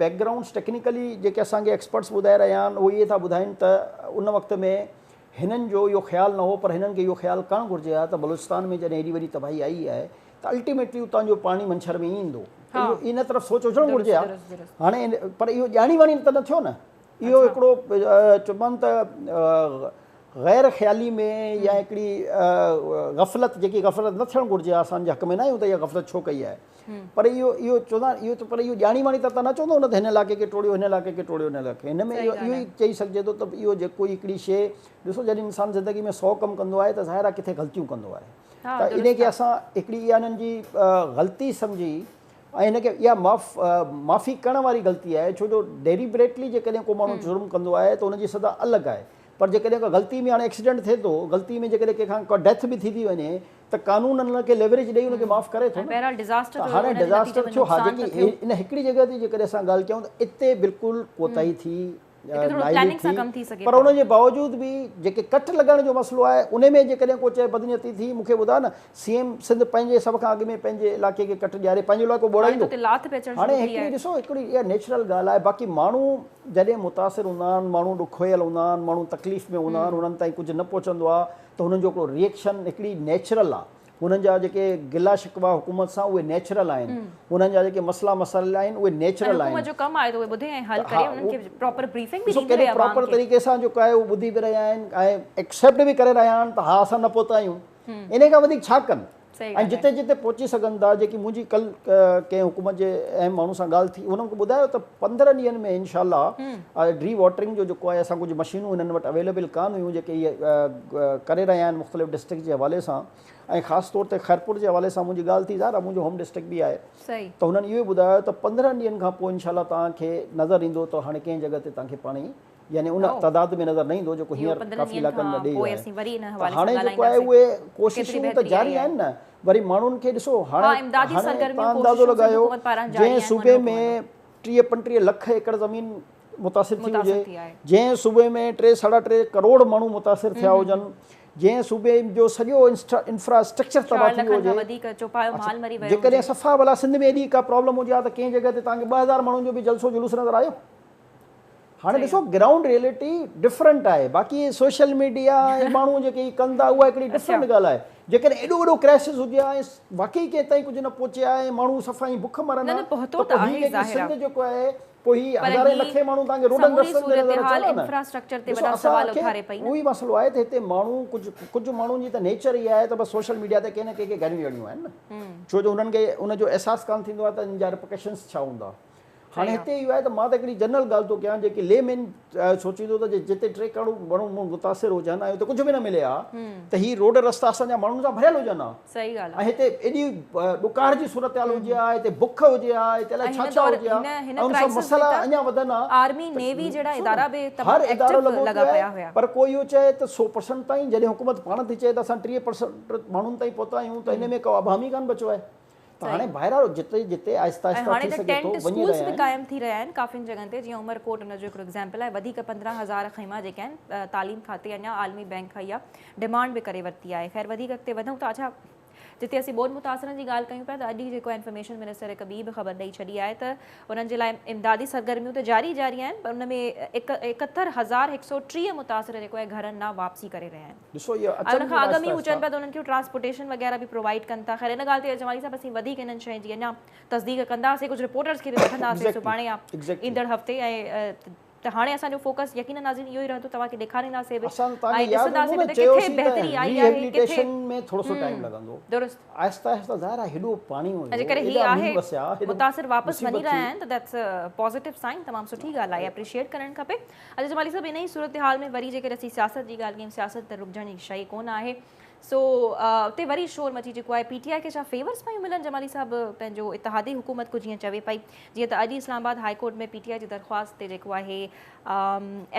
بيڪ گرائونڊس ٽيڪنيڪلي جيڪي اسان کي ايڪسپرٽس ٻڌائي رهيا آهن اهي اهي ٿا ٻڌائين ته ان وقت ۾ هنن جو اهو خيال نه هو پر هنن کي اهو خيال ڪرڻ گهرجي ها ته بلوچستان ۾ جڏهن ايڏي وڏي تباهي آئي آهي ته الٽيميٽلي اتان جو پاڻي منڇر ۾ ئي ايندو ته اهو ان طرف سوچ هجڻ گهرجي ها هاڻي پر اهو ڄاڻي واڻي ته نه ٿيو نه اهو هڪڙو چئبو ته غير خيالي ۾ يا هڪڙي غفلت جيڪي غفلت نه ٿيڻ گهرجي ها اسان جي حق ۾ نه آهيون ته اها غفلت ڇو ڪئي آهي پر اهو اهو چوندا آهن اهو ته پر اهو ڄاڻي واڻي ته توهان نه چوندو نه ته هن علائقي کي ٽوڙيو هن علائقي کي ٽوڙيو هن علائقي هن ۾ اهو اهو ئي چئي سگهجي ٿو ته اهو جيڪو هڪڙي شيء ڏسو جڏهن انسان زندگي ۾ سو ڪم ڪندو آهي ته ظاهر آهي ڪٿي غلطيون ڪندو آهي ته ان کي اسان هڪڙي اها انهن جي غلطي سمجهي ۽ هن کي اها معاف معافي ڪرڻ واري غلطي آهي ڇو جو ڊيليبريٽلي جيڪڏهن ڪو ماڻهو جرم ڪندو آهي ته ان جي سزا الڳ آهي پر جيڪڏهن ڪا غلطي ۾ هاڻي ايڪسيڊنٽ ٿئي ٿو غلطي ۾ جيڪڏهن ڪنهن کان ڪا ڊيٿ به ٿي ٿي وڃي ته قانون ان کي ليوريج ڏئي ان کي معاف ڪري ٿو نه ته هاڻي ڊزاسٽر ٿيو ها جيڪي ان هڪڙي جڳهه تي جيڪڏهن اسان ڳالهه ڪيون ته اتي بلڪل ڪوتاهي ٿي نااهلي ٿي پر ان جي باوجود به جيڪي ڪٽ لڳڻ جو مسئلو آهي ان ۾ جيڪڏهن ڪو چئي بدنيتي ٿي مون کي ٻڌاء نه سي ايم سنڌ پنهنجي سڀ کان اڳ ۾ پنهنجي علائقي کي ڪٽ ڏياري پنهنجو علائقو ٻوڙائيندو هاڻي هڪڙي ڏسو هڪڙي اها نيچرل ڳالهه آهي باقي ماڻهو جڏهن متاثر هوندا آهن ماڻهو ڏکويل هوندا آهن ماڻهو تڪليف ۾ هوندا آهن انهن تائين ڪجهه نه پهچندو آهي ته هنن جو هڪڙو ريئڪشن هڪڙي نيچرل آهي هنن جا جيڪي گلا شڪوا حڪومت سان اهي نيچرل آهن هنن جا جيڪي مسئلا مسائل آهن اهي نيچرل آهن حڪومت جو ڪم آهي ته اهي ٻڌي ۽ حل ڪري انهن کي پراپر بريفنگ به ڏيندي رهي عوام کي پراپر طريقي سان جيڪو آهي اهو ٻڌي به رهيا آهن ۽ ايڪسيپٽ به ڪري رهيا آهن ته ها اسان نه پهتا آهيون انهي کان وڌيڪ ڇا ڪن ۽ جتي جتي پهچي سگهن ٿا جيڪي منهنجي ڪل ڪنهن حڪومت جي اهم ماڻهو سان ڳالهه ٿي انهن مونکي ٻڌايو ته 15 ڏينهن ۾ انشاء الله ڊي واٽرنگ جو جيڪو آهي اسان ڪجهه مشينون هنن وٽ اويليبل ڪانه هيون جيڪي هي ڪري رهيا آهن مختلف ڊسٽرڪٽ جي حوالي سان ۽ خاص طور تي خيرپور جي حوالي سان منهنجي ڳالهه ٿي ظاهر آهي منهنجو هوم ڊسٽرڪٽ به آهي ته هنن اهو ٻڌايو ته 15 ڏينهن کان پوء انشاء الله توهان کي نظر ايندو ته هاڻي ڪنهن جڳهه تي توهان کي پاڻي يعني ان تعداد ۾ نظر نه ايندو جيڪو هينئر ڪافي علائقن ۾ ڏئي ويو آهي ته هاڻي جيڪو آهي اهي ڪوششون ته جاري آهن نه وري ماڻهن کي ڏسو هاڻي هاڻي توهان اندازو لڳايو جنهن صوبي ۾ 30 35 لک ايڪڙ زمين متاثر ٿي هجي جنهن صوبي ۾ ٽي ساڍا ٽي ڪروڙ ماڻهو متاثر ٿيا هجن جنهن صوبي جو سڄو انفراسٽرڪچر تباهه ٿي ويو هجي جيڪڏهن صفا ڀلا سنڌ ۾ ايڏي ڪا پرابلم هجي ها ته ڪنهن جڳهه تي توهان کي 2000 ماڻهن جو به جلسو جلوس نظر آيو؟ هاڻي ڏسو گرائونڊ ريئلٽي ڊفرنٽ آهي باقي سوشل ميڊيا ۽ ماڻهو جيڪي هي ڪن ٿا اها هڪڙي ڊفرنٽ ڳالهه آهي جيڪڏهن ايڏو وڏو ڪرائسس هجي ها ۽ واقعي ڪنهن تائين ڪجهه نه پهچي ها ۽ ماڻهو صفا ائين بک مرن ها ته پوء هي جيڪي سنڌ جيڪو آهي پوء هي هزارين لکين ماڻهو توهان کي روڊن رستن تي نظر اچن ها نه ڏسو اسان کي اهو ئي مسئلو آهي ته هتي ماڻهو ڪجهه ڪجهه ماڻهن جي ته نيچر ئي آهي ته بس سوشل ميڊيا تي ڪنهن نه ڪنهن کي گاريون ڏيڻيون آهن نه ڇو جو انهن کي ان جو احساس ڪانه ٿيندو آهي ته ان جا رپرڪشنس ڇا هوندا. هاڻي هتي اهو آهي ته مان ته هڪڙي جنرل ڳالهه ٿو ڪيان جيڪي لي مين سوچيندو ته جتي 3 ڪروڙ ماڻهو متاثر هجن ۽ اتي ڪجهه به نه ملي ها ته هي روڊ رستا اسان جا ماڻهن سان ڀريل هجن ها ۽ هتي ايڏي ڏڪار جي صورتحال هجي ها هتي بک هجي ها هتي الائي ڇا ڇا هجي ها ۽ ان سان مسئلا اڃا وڌن ها. آرمي نيوي جهڙا ادارا به تمام ايڪٽو لڳا پيا هيا. پر ڪو اهو چئي ته 100% تائين جڏهن حڪومت پاڻ ٿي چئي ته اسان 30% ماڻهن تائين پهتا آهيون ته ان ۾ ڪو ابهام ئي ڪانه بچيو آهي. ته هاڻي بهرحال جتي جتي آهسته آهسته ٿي سگهي ٿو وڃي رهيا آهن. قائم ٿي رهيا آهن ڪافين جڳهن تي جيئن عمر ڪوٽ ان جو هڪڙو ايگزامپل آهي وڌيڪ 15000 خيما جيڪي آهن تعليم کاتي اڃا عالمي بئنڪ کان اها ڊمانڊ به ڪري ورتي آهي خير وڌيڪ اڳتي وڌون ٿا اڇا جتي اسين ٻوڏ متاثرن جي ڳالهه ڪيون پيا ته اڄ ئي جيڪو انفارميشن منسٽر هڪ ٻي به خبر ڏئي ڇڏي آهي ته انهن جي لاء امدادي سرگرميون ته جاري جاري آهن پر ان ۾ 71130 متاثر جيڪو آهي گهرن ڏانهن واپسي ڪري رهيا آهن. ڏسو اهي اچن ان کان اڳ ۾ هو چون پيا ته انهن کي ٽرانسپورٽيشن وغيره به پرووائيڊ ڪن ٿا خير ان ڳالهه تي جمالي صاحب اسين وڌيڪ انهن شين جي اڃا تصديق ڪنداسين ڪجهه رپورٽرز کي به وٺنداسين سڀاڻي يا ايندڙ هفتي ۽ ته هاڻي اسان جو فوڪس يقينن ناظرين اهو ئي رهندو توهان کي ڏيکارينداسين به ۽ ڏسنداسين به ته ڪٿي بهتري آئي آهي ڪٿي ۾ ٿورو سو ٽائيم لڳندو درست آهسته آهسته ظاهر آهي هيڏو پاڻي هيو جيڪڏهن هي آهي متاثر واپس وڃي رهيا آهن ته that's positive sign تمام سٺي ڳالهه آهي اپريشيئيٽ ڪرڻ کپي اچا جمالي صاحب انهي صورتحال ۾ وري جيڪڏهن اسين سياست جي ڳالهه ڪيون سياست ته رڪجڻ جي شيء ڪونه آهي سو اتي وري شور مچي چڪو آهي پي ٽي آء کي ڇا فيورز پيون ملن جمالي صاحب پنهنجو اتحادي حڪومت ڪو جيئن چوي پئي جيئن ته اڄ اسلام آباد هاء ڪورٽ ۾ پي ٽي آء جي درخواست تي جيڪو آهي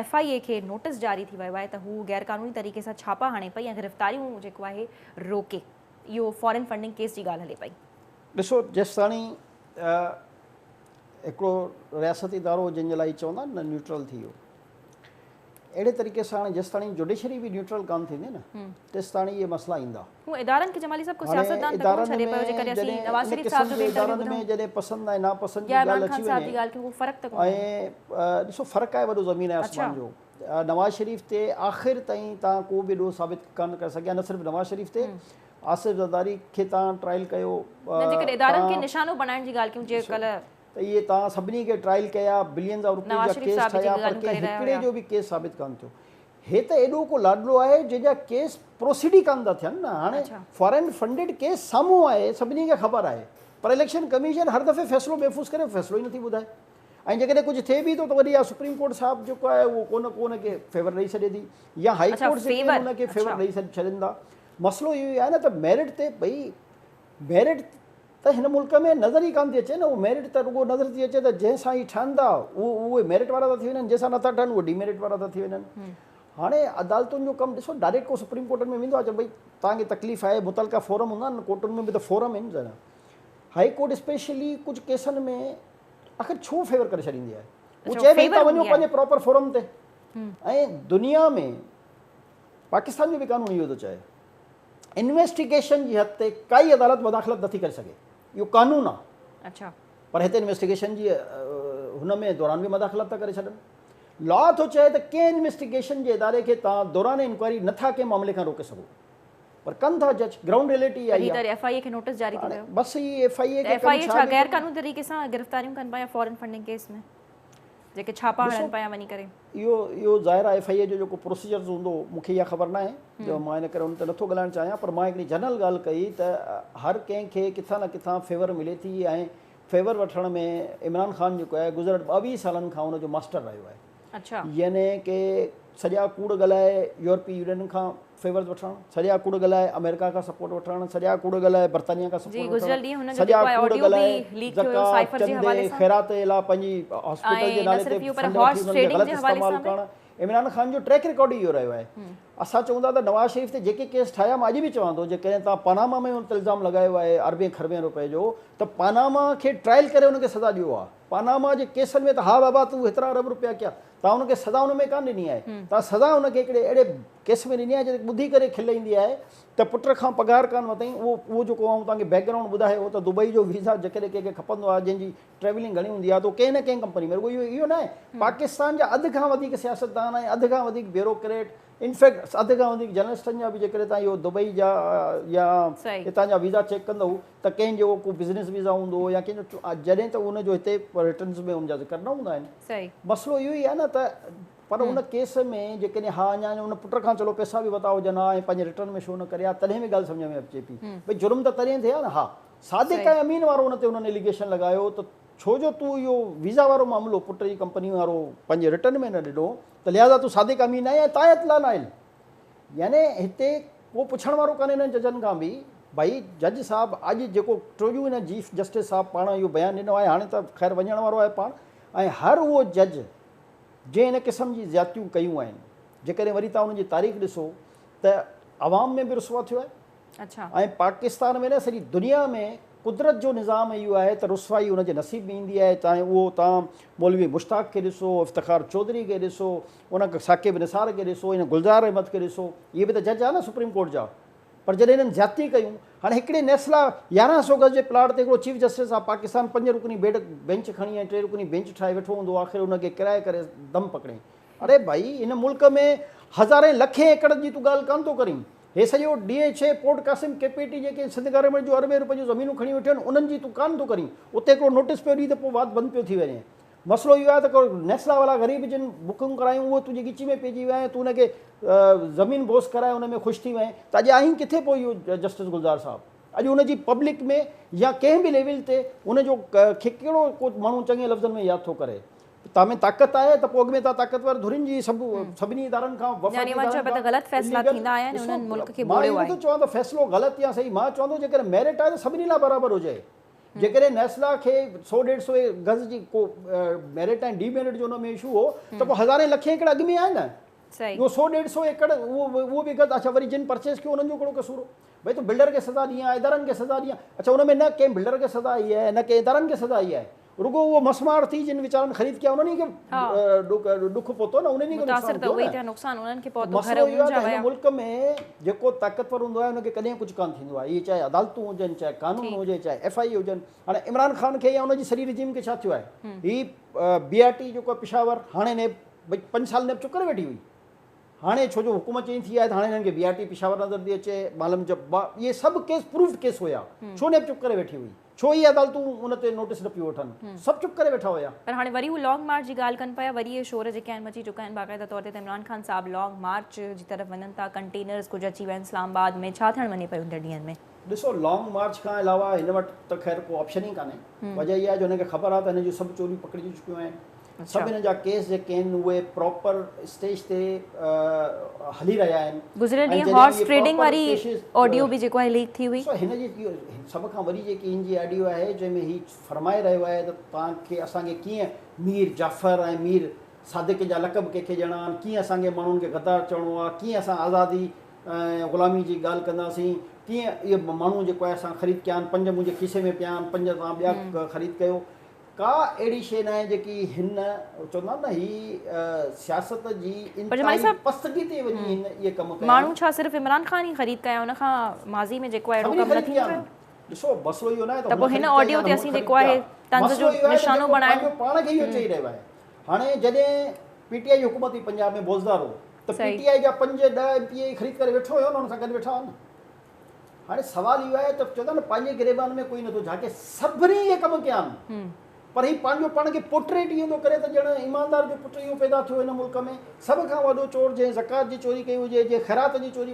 ايف I اي کي نوٽس جاري ٿي ويو آهي ته هو غير قانوني طريقي سان ڇاپا هڻي پئي ۽ گرفتاريون جيڪو آهي روڪي اهو فارن فنڊنگ ڪيس جي ڳالهه هلي پئي. ڏسو جيستاڻي هڪڙو رياستي ادارو جنهن جي لاء چوندا آهن نه نيوٽرل ٿي ويو اهڙي طريقي سان هاڻي جيستاڻي جوڊيشري به نيوٽرل ڪانه ٿيندي نه تيستاڻي اهي مسئلا ايندا. هو ادارن کي جمالي صاحب ڪو سياستدان ته ڪونه ڇڏي پيو جيڪڏهن اسين نواز شريف صاحب جو به انٽرويو ٻڌون جڏهن پسند ۽ ناپسند جي ڳالهه اچي وڃي فرق ته ڪونهي ۽ ڏسو فرق آهي وڏو زمين ۽ آسمان جو نواز شريف تي آخر تائين توهان ڪو به ڏوهه ثابت ڪانه ڪري سگهيا نه صرف نواز شريف تي آصف زرداري کي توهان ٽرائل ڪيو. نه جيڪڏهن ادارن کي نشانو بڻائڻ جي ڳالهه ڪيون جي ڪلهه. ته اهي توهان سڀني کي ٽرائل ڪيا بلينز آف روپيز جا ڪيس ٺاهيا پر ڪنهن هڪڙي جو به ڪيس ثابت ڪانه ٿيو. هي ته ايڏو ڪو لاڏلو آهي جنهن جا ڪيس پروسيڊ ئي ڪانه ٿا ٿين نه هاڻي فارين فنڊيڊ ڪيس سامهون آهي سڀني کي خبر آهي پر اليڪشن ڪميشن هر دفعي فيصلو محفوظ ڪري فيصلو ئي نٿي ٻڌائي ۽ جيڪڏهن ڪجهه ٿئي به ٿو ته وري اها سپريم ڪورٽ صاحب جيڪو آهي اهو ڪو نه ڪو ان کي فيور ڏئي ڇڏي ٿي يا هائي ڪورٽ جيڪي آهن ان کي فيور ڏئي ڇڏين ٿا. مسئلو اهو ئي آهي نه ته ميرٽ تي ڀئي ميرٽ ته هن ملڪ ۾ نظر ئي ڪانه ٿي اچي نه اهو ميرٽ ته رڳو نظر ٿي اچي ته جنهن سان هي ٺهن ٿا اهو اهي ميرٽ وارا ٿا ٿي وڃن جنهن سان نٿا ٺهن اهي ڊي ميرٽ وارا ٿا ٿي وڃن هاڻي عدالتن جو ڪم ڏسو ڊائريڪٽ ڪو سپريم ڪورٽن ۾ ويندو آهي ڀئي توهان کي تڪليف آهي متعلقه فورم هوندا آهن ڪورٽن ۾ به ته فورم آهن ذرا هائي ڪورٽ اسپيشلي ڪجهه ڪيسن ۾ آخر ڇو فيور ڪري ڇڏيندي آهي هو چئي ڀئي توهان وڃو پنهنجي پراپر فورم تي ۽ دنيا ۾ پاڪستان جو به قانون اهو ٿو چئي انويسٽيگيشن جي حد تي ڪائي عدالت مداخلت نٿي ڪري سگهي اهو قانون آهي اڇا پر هتي انويسٽيگيشن جي هن ۾ دوران به مداخلت ٿا ڪري ڇڏن لا ٿو چئي ته ڪنهن انويسٽيگيشن جي اداري کي تان دوران انڪوائري نٿا ڪنهن معاملي کان روڪي سگهو پر ڪن ٿا جج گرائونڊ ريئلٽي آئي آهي ايف I اي کي نوٽس جاري ٿي ويو بس هي ايف I اي کي ايف I اي ڇا غير قانوني طريقي سان گرفتاريون ڪن پيا فارن فنڊنگ ڪيس ۾ جيڪي ڇاپا هڻن پيا وڃي ڪري. اهو اهو ظاهر آهي ايف I اي جو جيڪو پروسيجرز هوندو مون کي اها خبر ناهي جو مان ان ڪري ان تي نٿو ڳالهائڻ چاهيان پر مان هڪڙي جنرل ڳالهه ڪئي ته هر ڪنهن کي ڪٿان نه ڪٿان فيور ملي ٿي ۽ فيور وٺڻ ۾ عمران خان جيڪو آهي گذريل 22 سالن کان ان جو ماسٽر رهيو آهي اڇا يعني ڪي سڄا ڪوڙ ڳالهائي يورپي يونين کان فيورز وٺڻ، سڄا ڪوڙ ڳالهائي آمريڪا کان سپورٽ وٺڻ، سڄا ڪوڙ ڳالهائي برطانيا کان سپورٽ وٺڻ، سڄا ڪوڙ ڳالهائي زڪوات، چندي، خيرات جي لاء پنهنجي هاسپيٽل جي نالي تي فنڊ وٺي انهن کي غلط استعمال ڪرڻ، عمران خان جو ٽريڪ رڪارڊ ئي اهو رهيو آهي. اسان چئون ٿا ته نواز شريف تي جيڪي ڪيس ٺاهيا مان اڄ به چوان ٿو جيڪڏهن توهان پاناما ۾ ان تي الزام لڳايو آهي اربين کربين روپين جو ته پاناما کي ٽرائل ڪري ان کي سزا ڏيو ها. پاناما جي ڪيسن ۾ ته ها بابا تون هيترا ارب روپيا ڪيا توهان ان کي سزا ان ۾ ڪانه ڏني آهي توهان سزا ان کي هڪڙي اهڙي ڪيس ۾ ڏني آهي جتي ٻڌي ڪري کل ايندي آهي ته پٽ کان پگهار ڪانه ورتائين اهو اهو جيڪو آئون توهان کي بيڪ گرائونڊ ٻڌايو هو ته دبئي جو ويزا جيڪڏهن ڪنهن کي کپندو آهي جنهن جي ٽريولنگ گهڻي هوندي آهي ته ڪنهن نه ڪنهن ڪمپني ۾ رڳو اهو اهو نه آهي پاڪستان جا اڌ کان وڌيڪ سياستدان ۽ اڌ کان وڌيڪ بيوروڪريٽ انفيڪٽ اڌ کان وڌيڪ جرنلسٽن جا به جيڪڏهن توهان اهو دبئي جا يا هتان جا ويزا چيڪ ڪندو ته ڪنهن جو ڪو بزنس ويزا هوندو هو يا ڪنهن جو جڏهن ته ان جو هتي رٽرنز ۾ ان جا ذڪر نه هوندا آهن مسئلو اهو ئي آهي نه ته پر ان ڪيس ۾ جيڪڏهن ها اڃا ان پٽ کان چلو پئسا به وتا هجن ها ۽ پنهنجي رٽرن ۾ شو نه ڪري ها تڏهن به ڳالهه سمجهه ۾ اچي پئي ڀئي جرم ته تڏهن ٿئي ها نه ها صادق ۽ امين وارو ان تي انهن اليگيشن لڳايو ته ڇو جو تون اهو ويزا وارو معاملو پٽ جي ڪمپني وارو پنهنجي رٽن ۾ نه ڏنو ته لهٰذا تون صادق امين نه آهين ۽ تان اطلاع نه آيل. يعني هتي ڪو پڇڻ وارو ڪانهي انهن ججن کان به ڀائي جج صاحب اڄ جيڪو ٽيون هن چيف جسٽس صاحب پاڻ اهو بيان ڏنو آهي هاڻي ته خير وڃڻ وارو آهي پاڻ ۽ هر اهو جج جنهن هن قسم جي زيادتيون ڪيون آهن جيڪڏهن وري توهان انهن جي تاريخ ڏسو ته عوام ۾ به رسوا ٿيو آهي ۽ پاڪستان ۾ نه سڄي دنيا ۾ قدرت جو نظام اهو آهي ته رسوائي ان جي نصيب ۾ ايندي آهي چاهي اهو توهان مولوي مشتاق کي ڏسو، افتخار چوڌري کي ڏسو، ان ثاقب نثار کي ڏسو، ان گلزار احمد کي ڏسو، اهي به ته جج آهن نه سپريم ڪورٽ جا پر جڏهن انهن زيادتي ڪيون هاڻي هڪڙي نيسلا 1100 گز جي پلاٽ تي هڪڙو چيف جسٽس آف پاڪستان پنج رڪني بيڊ بينچ کڻي ۽ ٽي رڪني بينچ ٺاهي ويٺو هوندو آخر ان کي ڪرائي ڪري دم پڪڙي اڙي ڀائي هن ملڪ ۾ هزارين لکين ايڪڙ جي تون ڳالهه ڪانه ٿو ڪرين هي سڄو D H A, port Qasim, K P T جيڪي سنڌ گورنمينٽ جون اربين روپين جون زمينون کڻي ويٺيون آهن انهن جي تون ڪانه ٿو ڪرين اتي هڪڙو نوٽيس پيو ڏين ته پوء وات بند پيو ٿي وڃي مسئلو اهو آهي ته ڪو نيسلا والا غريب جن بڪنگ ڪرايون اهي تنهنجي ڳچي ۾ پئجي ويا ۽ تون ان کي زمين بوس ڪرائي ان ۾ خوش ٿي وئين ته اڄ آهين ڪٿي پوء اهو جسٽس گلزار صاحب اڄ ان جي پبلڪ ۾ يا ڪنهن به ليول تي ان جو کي ڪهڙو ڪو ماڻهو چڱي لفظن ۾ ياد ٿو ڪري توهان ۾ طاقت آهي ته پوء اڳ ۾ توهان طاقتور ڌرين جي سڀ سڀني ادارن کان وفاقي يعني ادارن کان ته غلط فيصلا ٿيندا آيا آهن انهن ملڪ کي ٻوڙيو آهي. مان اهو نٿو چوان ته فيصلو غلط يا صحيح مان چوان ٿو جيڪڏهن ميرٽ آهي ته سڀني لاء برابر هجي جيڪڏهن نيسلا کي سو ڏيڍ سو گز جي ڪو ميرٽ ۽ ڊي ميرٽ جو ان ۾ اشو هو ته پوء هزارين لکين ايڪڙ اڳ ۾ آهي نه اهو سو ڏيڍ سو ايڪڙ اهو به گز اڇا وري جن پرچيز ڪيو انهن جو ڪهڙو قصور هو ڀئي تون بلڊر کي سزا ڏين ها ادارن کي سزا ڏين ها اڇا ان ۾ نه ڪنهن بلڊر کي سزا آئي آهي نه ڪنهن ادارن کي سزا آئي آهي رڳو اهو مسمار ٿي جن ويچارن خريد ڪيا انهن ئي کي ڏک پهتو نه انهن ئي کي نقصان ٿيو نه نقصان انهن کي پهتو گهر انهن جا ويا مسئلو اهو آهي ته هن ملڪ ۾ جيڪو طاقتور هوندو آهي ان کي ڪڏهن ڪجهه ڪانه ٿيندو آهي اهي چاهي عدالتون هجن چاهي قانون هجي چاهي ايف I اي هجن هاڻي عمران خان کي يا ان جي سڄي رجيم کي ڇا ٿيو آهي هي بي آر ٽي جيڪو پشاور هاڻي نيب ڀئي پنج سال نيب چپ ڪري ويٺي هئي هاڻي ڇو جو حڪومت چينج ٿي آهي ته هاڻي هنن کي بي آر ٽي پشاور نظر ٿي اچي مالم جبا اهي سڀ ڪيس پروفڊ ڪيس هيا ڇو نيب چپ ڪري ويٺي هئي ڇو اهي عدالتون ان تي نوٽيس نه پيون وٺن؟ سڀ چپ ڪري ويٺا هيا. پر هاڻي وري هو لانگ مارچ جي ڳالهه ڪن پيا، وري اهي شور جيڪي آهن مچي چڪا آهن باقاعده طور تي ته عمران خان صاحب لانگ مارچ جي طرف وڃن ٿا، ڪنٽينرز ڪجهه اچي ويا آهن اسلام آباد ۾ ڇا ٿيڻ وڃي پيو ايندڙ ڏينهن ۾؟ ڏسو لانگ مارچ کان علاوه هن وٽ ته خير ڪو آپشن ئي ڪانهي، وجه اها آهي جو هن کي خبر آهي ته هن جون سڀ چوريون پڪڙجي چڪيون آهن، سڀ هن جا ڪيس جيڪي آهن اهي پراپر اسٽيج تي هلي رهيا آهن. گذريل ڏينهن هارس ٽريڊنگ واري آڊيو به جيڪو آهي ليڪ ٿي هئي. سو هن جي سڀ کان وڏي جيڪي هن جي آڊيو آهي جنهن ۾ هي فرمائي رهيو آهي ته توهان کي اسان کي ڪيئن مير جعفر ۽ مير صادق جا لقب ڪنهن کي ڏيڻا آهن، ڪيئن اسان کي ماڻهن کي غدار چوڻو آهي، ڪيئن اسان آزادي ۽ غلامي جي ڳالهه ڪنداسين، ڪيئن اهي ماڻهو جيڪو آهي اسان خريد ڪيا آهن، پنج منهنجي کيسي ۾ پيا آهن، پنج توهان ٻيا خريد ڪيو. ڪا اهڙي شيء ناهي جيڪي هن چوندا آهن نه هي سياست جي انتهائي پستگي تي وڃي هن اهي ڪم ڪيا آهن. ماڻهو ڇا صرف عمران خان ئي خريد ڪيا ان کان ماضي ۾ جيڪو آهي اهڙو ڪم نه ٿيندو رهيو. ڏسو مسئلو اهو ناهي ته پوء هن آڊيو تي اسين جيڪو آهي طنز جو نشانو بڻائڻ. پنهنجو پاڻ کي اهو چئي رهيو آهي. هاڻي جڏهن پي ٽي آء جي حڪومت هئي پنجاب ۾ بوزدار هو ته پي ٽي آء جا پنج ڏهه ايم پي اي خريد ڪري ويٺو هيو نه ان سان گڏ ويٺا هئا نه. هاڻي سوال اهو آهي ته چوندا آهن نه پنهنجي گريبان ۾ ڪوئي نٿو جهاڪي سڀني اهي ڪم ڪيا آهن پر هي پنهنجو پاڻ کي پورٽريٽ ائين ٿو ڪري ته ڄڻ ايماندار جو پٽ اهو پيدا ٿيو هن ملڪ ۾ سڀ کان وڏو چور جنهن زڪوات جي چوري ڪئي هجي جنهن خيرات جي چوري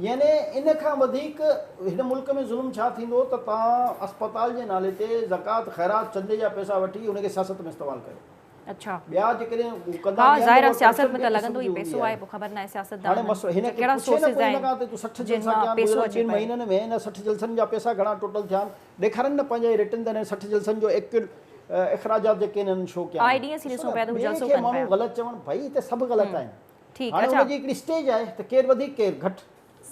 يعني ان کان وڌيڪ هن ملڪ ۾ ظلم ڇا ٿيندو ته توهان اسپتال جي نالي تي زڪوات خيرات چندي جا پئسا وٺي ان کي سياست ۾ استعمال ڪيو. اڇا ٻيا جيڪڏهن هو ڪندا ها ظاهر آهي سياست ۾ ته لڳندو ئي پئسو آهي پوء خبر ناهي سياستدانن هاڻي مسئلو هن کي پڇي نه ڪوئي هن کان ته تون 60 جلسا ڪيا آهن گذريل ٻن مهينن ۾ هن 60 جلسن جا پئسا گهڻا ٽوٽل ٿيا آهن ڏيکارن نه پنهنجا هي رٽن ته هن 60 جلسن جو ايڪچوئل اخراجات جيڪي آهن هنن شو ڪيا آهن آئي ڏينهن اسين ڏسون پيا ته هو جلسو ڪن پيا ماڻهو غلط چون ڀئي هتي سڀ غلط آهن ٺيڪ هاڻي ان جي هڪڙي اسٽيج آهي ته ڪير وڌيڪ ڪير گهٽ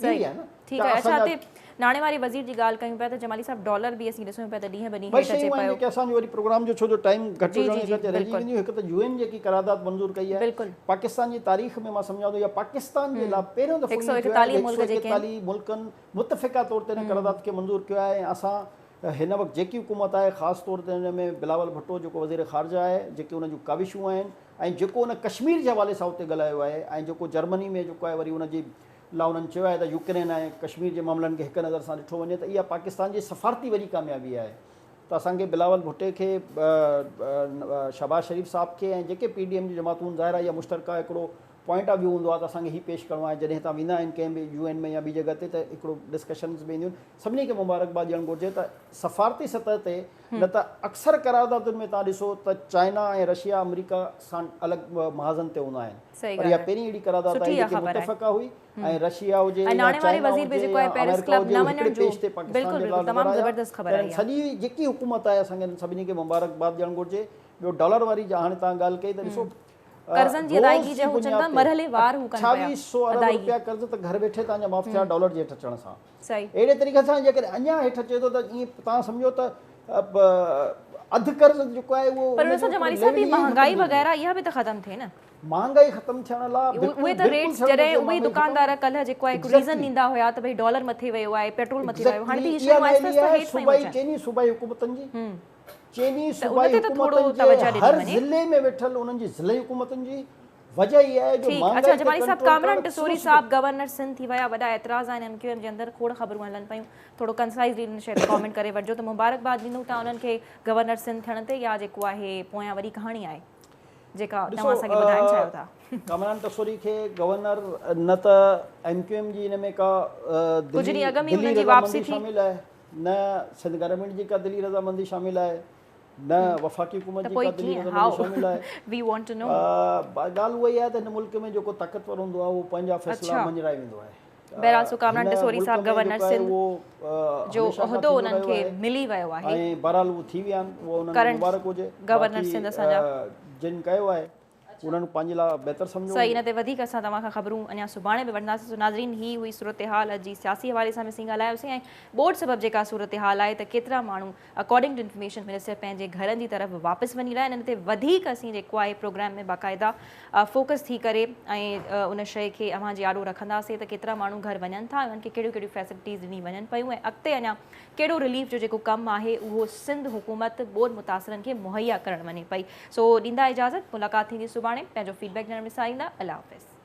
صحيح ٺيڪ آهي اڇا هتي ناڻي واري وزير جي ڳالهه ڪيون پيا ته جمالي صاحب ڊالر به اسين ڏسون پيا ته ڏينهن به ڏينهن هيٺ اچي پيو. جيڪي اسان جو وري پروگرام جو ڇو جو ٽائيم گهٽ هجڻ جي ڪري رهجي وينديون هڪ ته يو اين جيڪي قرارداد منظور ڪئي آهي پاڪستان جي تاريخ ۾ مان سمجهان ٿو يا پاڪستان جي لاء پهريون دفعو ائين ٿيو آهي ته 141 ملڪن متفقه طور تي ان قرارداد کي منظور ڪيو آهي ۽ اسان هن وقت جيڪي حڪومت آهي خاص طور تي ان ۾ بلاول ڀٽو جيڪو وزير خارجه آهي جيڪي ان جون ڪاوشون آهن ۽ جيڪو ان ڪشمير جي حوالي سان اتي ڳالهايو آهي ۽ جيڪو جرمني ۾ جيڪو آهي وري ان جي لاء انهن چيو آهي ته يوڪرين ۽ ڪشمير جي معاملن کي هڪ نظر سان ڏٺو وڃي ته اها پاڪستان جي سفارتي وڏي ڪاميابي آهي ته اسان کي بلاول ڀٽي کي شهباز شريف صاحب کي ۽ جيڪي پي ڊي ايم جون جماعتون ظاهر آهي اها مشترڪه هڪڙو پوائنٽ آف ويو هوندو آهي ته اسان کي هي پيش ڪرڻو آهي. جڏهن هتان ويندا آهن ڪنهن به يو اين ۾ يا ٻي جڳهه تي ته هڪڙو ڊسڪشنز به اينديون آهن. سڀني کي مبارڪباد ڏيڻ گهرجي ته سفارتي سطح تي نه ته اڪثر قراردادن ۾ توهان ڏسو ته چائنا ۽ رشيا آمريڪا سان الڳ محاذن تي هوندا آهن پر اها پهرين اهڙي قرارداد آئي جيڪي متفقه هئي ۽ رشيا هجي يا چائنا هجي يا آمريڪا هجي اهي هڪڙي پيج تي پاڪستان جي لاء نظر آيا. ته سڄي جيڪي حڪومت آهي اسان کي سڀني کي مبارڪباد ڏيڻ گهرجي. ٻيو ڊالر واري جا هاڻي توهان ڳالهه ڪئي ته ڏسو قرضن جي ادائيگي جي هو چون ٿا مرحلي وار هو ڪن پيا 2600 ارب روپيا قرض ته گهر ويٺي توهان جا معاف ٿيا ڊالر جي هيٺ اچڻ سان. اهڙي طريقي سان جيڪڏهن اڃا هيٺ اچي ٿو ته ائين توهان سمجهو ته اڌ قرض جيڪو آهي اهو پر ان سان جمالي صاحب هي مهانگائي وغيره اها به ته ختم ٿئي نه. مهانگائي ختم ٿيڻ لا بلڪل اهي ته ريٽس جڏهن اهي دڪاندار ڪلهه جيڪو آهي هڪ ريزن ڏيندا هيا ته ڀئي ڊالر مٿي ويو آهي پيٽرول مٿي ويو هاڻي ته هي شيون آهستي آهستي هيٺ پيون اچن. چئني صوبائي حڪومتن جي چئني صوبائي حڪومتن جي هر ضلعي ۾ ويٺل انهن جي ضلعي حڪومتن جي وجه اها آهي جو ٺيڪ اڇا جمالي صاحب ڪامران ٽسوري صاحب گورنر سنڌ ٿي ويا وڏا اعتراض آهن ايم ڪيو ايم جي اندر کوڙ خبرون هلن پيون ٿورو ڪنسائزلي ان شيء تي ڪامينٽ ڪري وٺجو ته مبارڪباد ڏيندو تان انهن کي گورنر سنڌ ٿيڻ تي يا جيڪو آهي پويان وڏي ڪهاڻي آهي جيڪا توهان اسان کي ٻڌائڻ چاهيو ٿا. ڪامران ٽسوري کي گورنر نه ته ايم ڪيو ايم جي ان ۾ ڪا دلي رضامندي شامل آهي نه سنڌ گورنمينٽ جي ڪا دلي رضامندي شامل آهي نه وفاقي حڪومت جي ڪا دلي رضامندي شامل آهي. ڳالهه اها ئي آهي ته هن ملڪ ۾ جيڪو طاقتور هوندو آهي اهو پنهنجا فيصلا مڃرائي ويندو آهي. بهرحال سو ڪامران ٽسوري صاحب گورنر سنڌ جو عهدو انهن کي ملي ويو آهي. ۽ بهرحال اهو ٿي ويا آهن اهو انهن کي مبارڪ هجي. گورنر سنڌ اسان جا. جن ڪيو آهي. انهن پنهنجي لاء بهتر سمجهيو صحيح ان تي وڌيڪ اسان توهان کان خبرون اڃا سڀاڻي به وٺنداسين سو ناظرين هي هئي صورتحال اڄ جي سياسي حوالي سان به اسين ڳالهايوسين ۽ ٻوڏ سبب جيڪا صورتحال آهي ته ڪيترا ماڻهو اڪارڊنگ ٽو انفارميشن منسٽر پنهنجي گهرن جي طرف واپس وڃي رهيا آهن ان تي وڌيڪ اسين جيڪو آهي پروگرام ۾ باقاعده فوڪس ٿي ڪري ۽ ان شيء کي اوهان جي آڏو رکنداسين ته ڪيترا ماڻهو گهر وڃن ٿا ۽ انهن کي ڪهڙيون ڪهڙيون فيسلٽيز ڏني وڃن پيون ۽ اڳتي اڃا ڪهڙو رليف جو جيڪو ڪم آهي اهو سنڌ حڪومت ٻوڏ متاثرن کي مهيا ڪرڻ وڃي پئي. سو ڏيندا اجازت ملاقات ٿيندي سڀاڻي پنهنجو فيڊ بيڪ ڏيڻ وساريندا الله حافظ.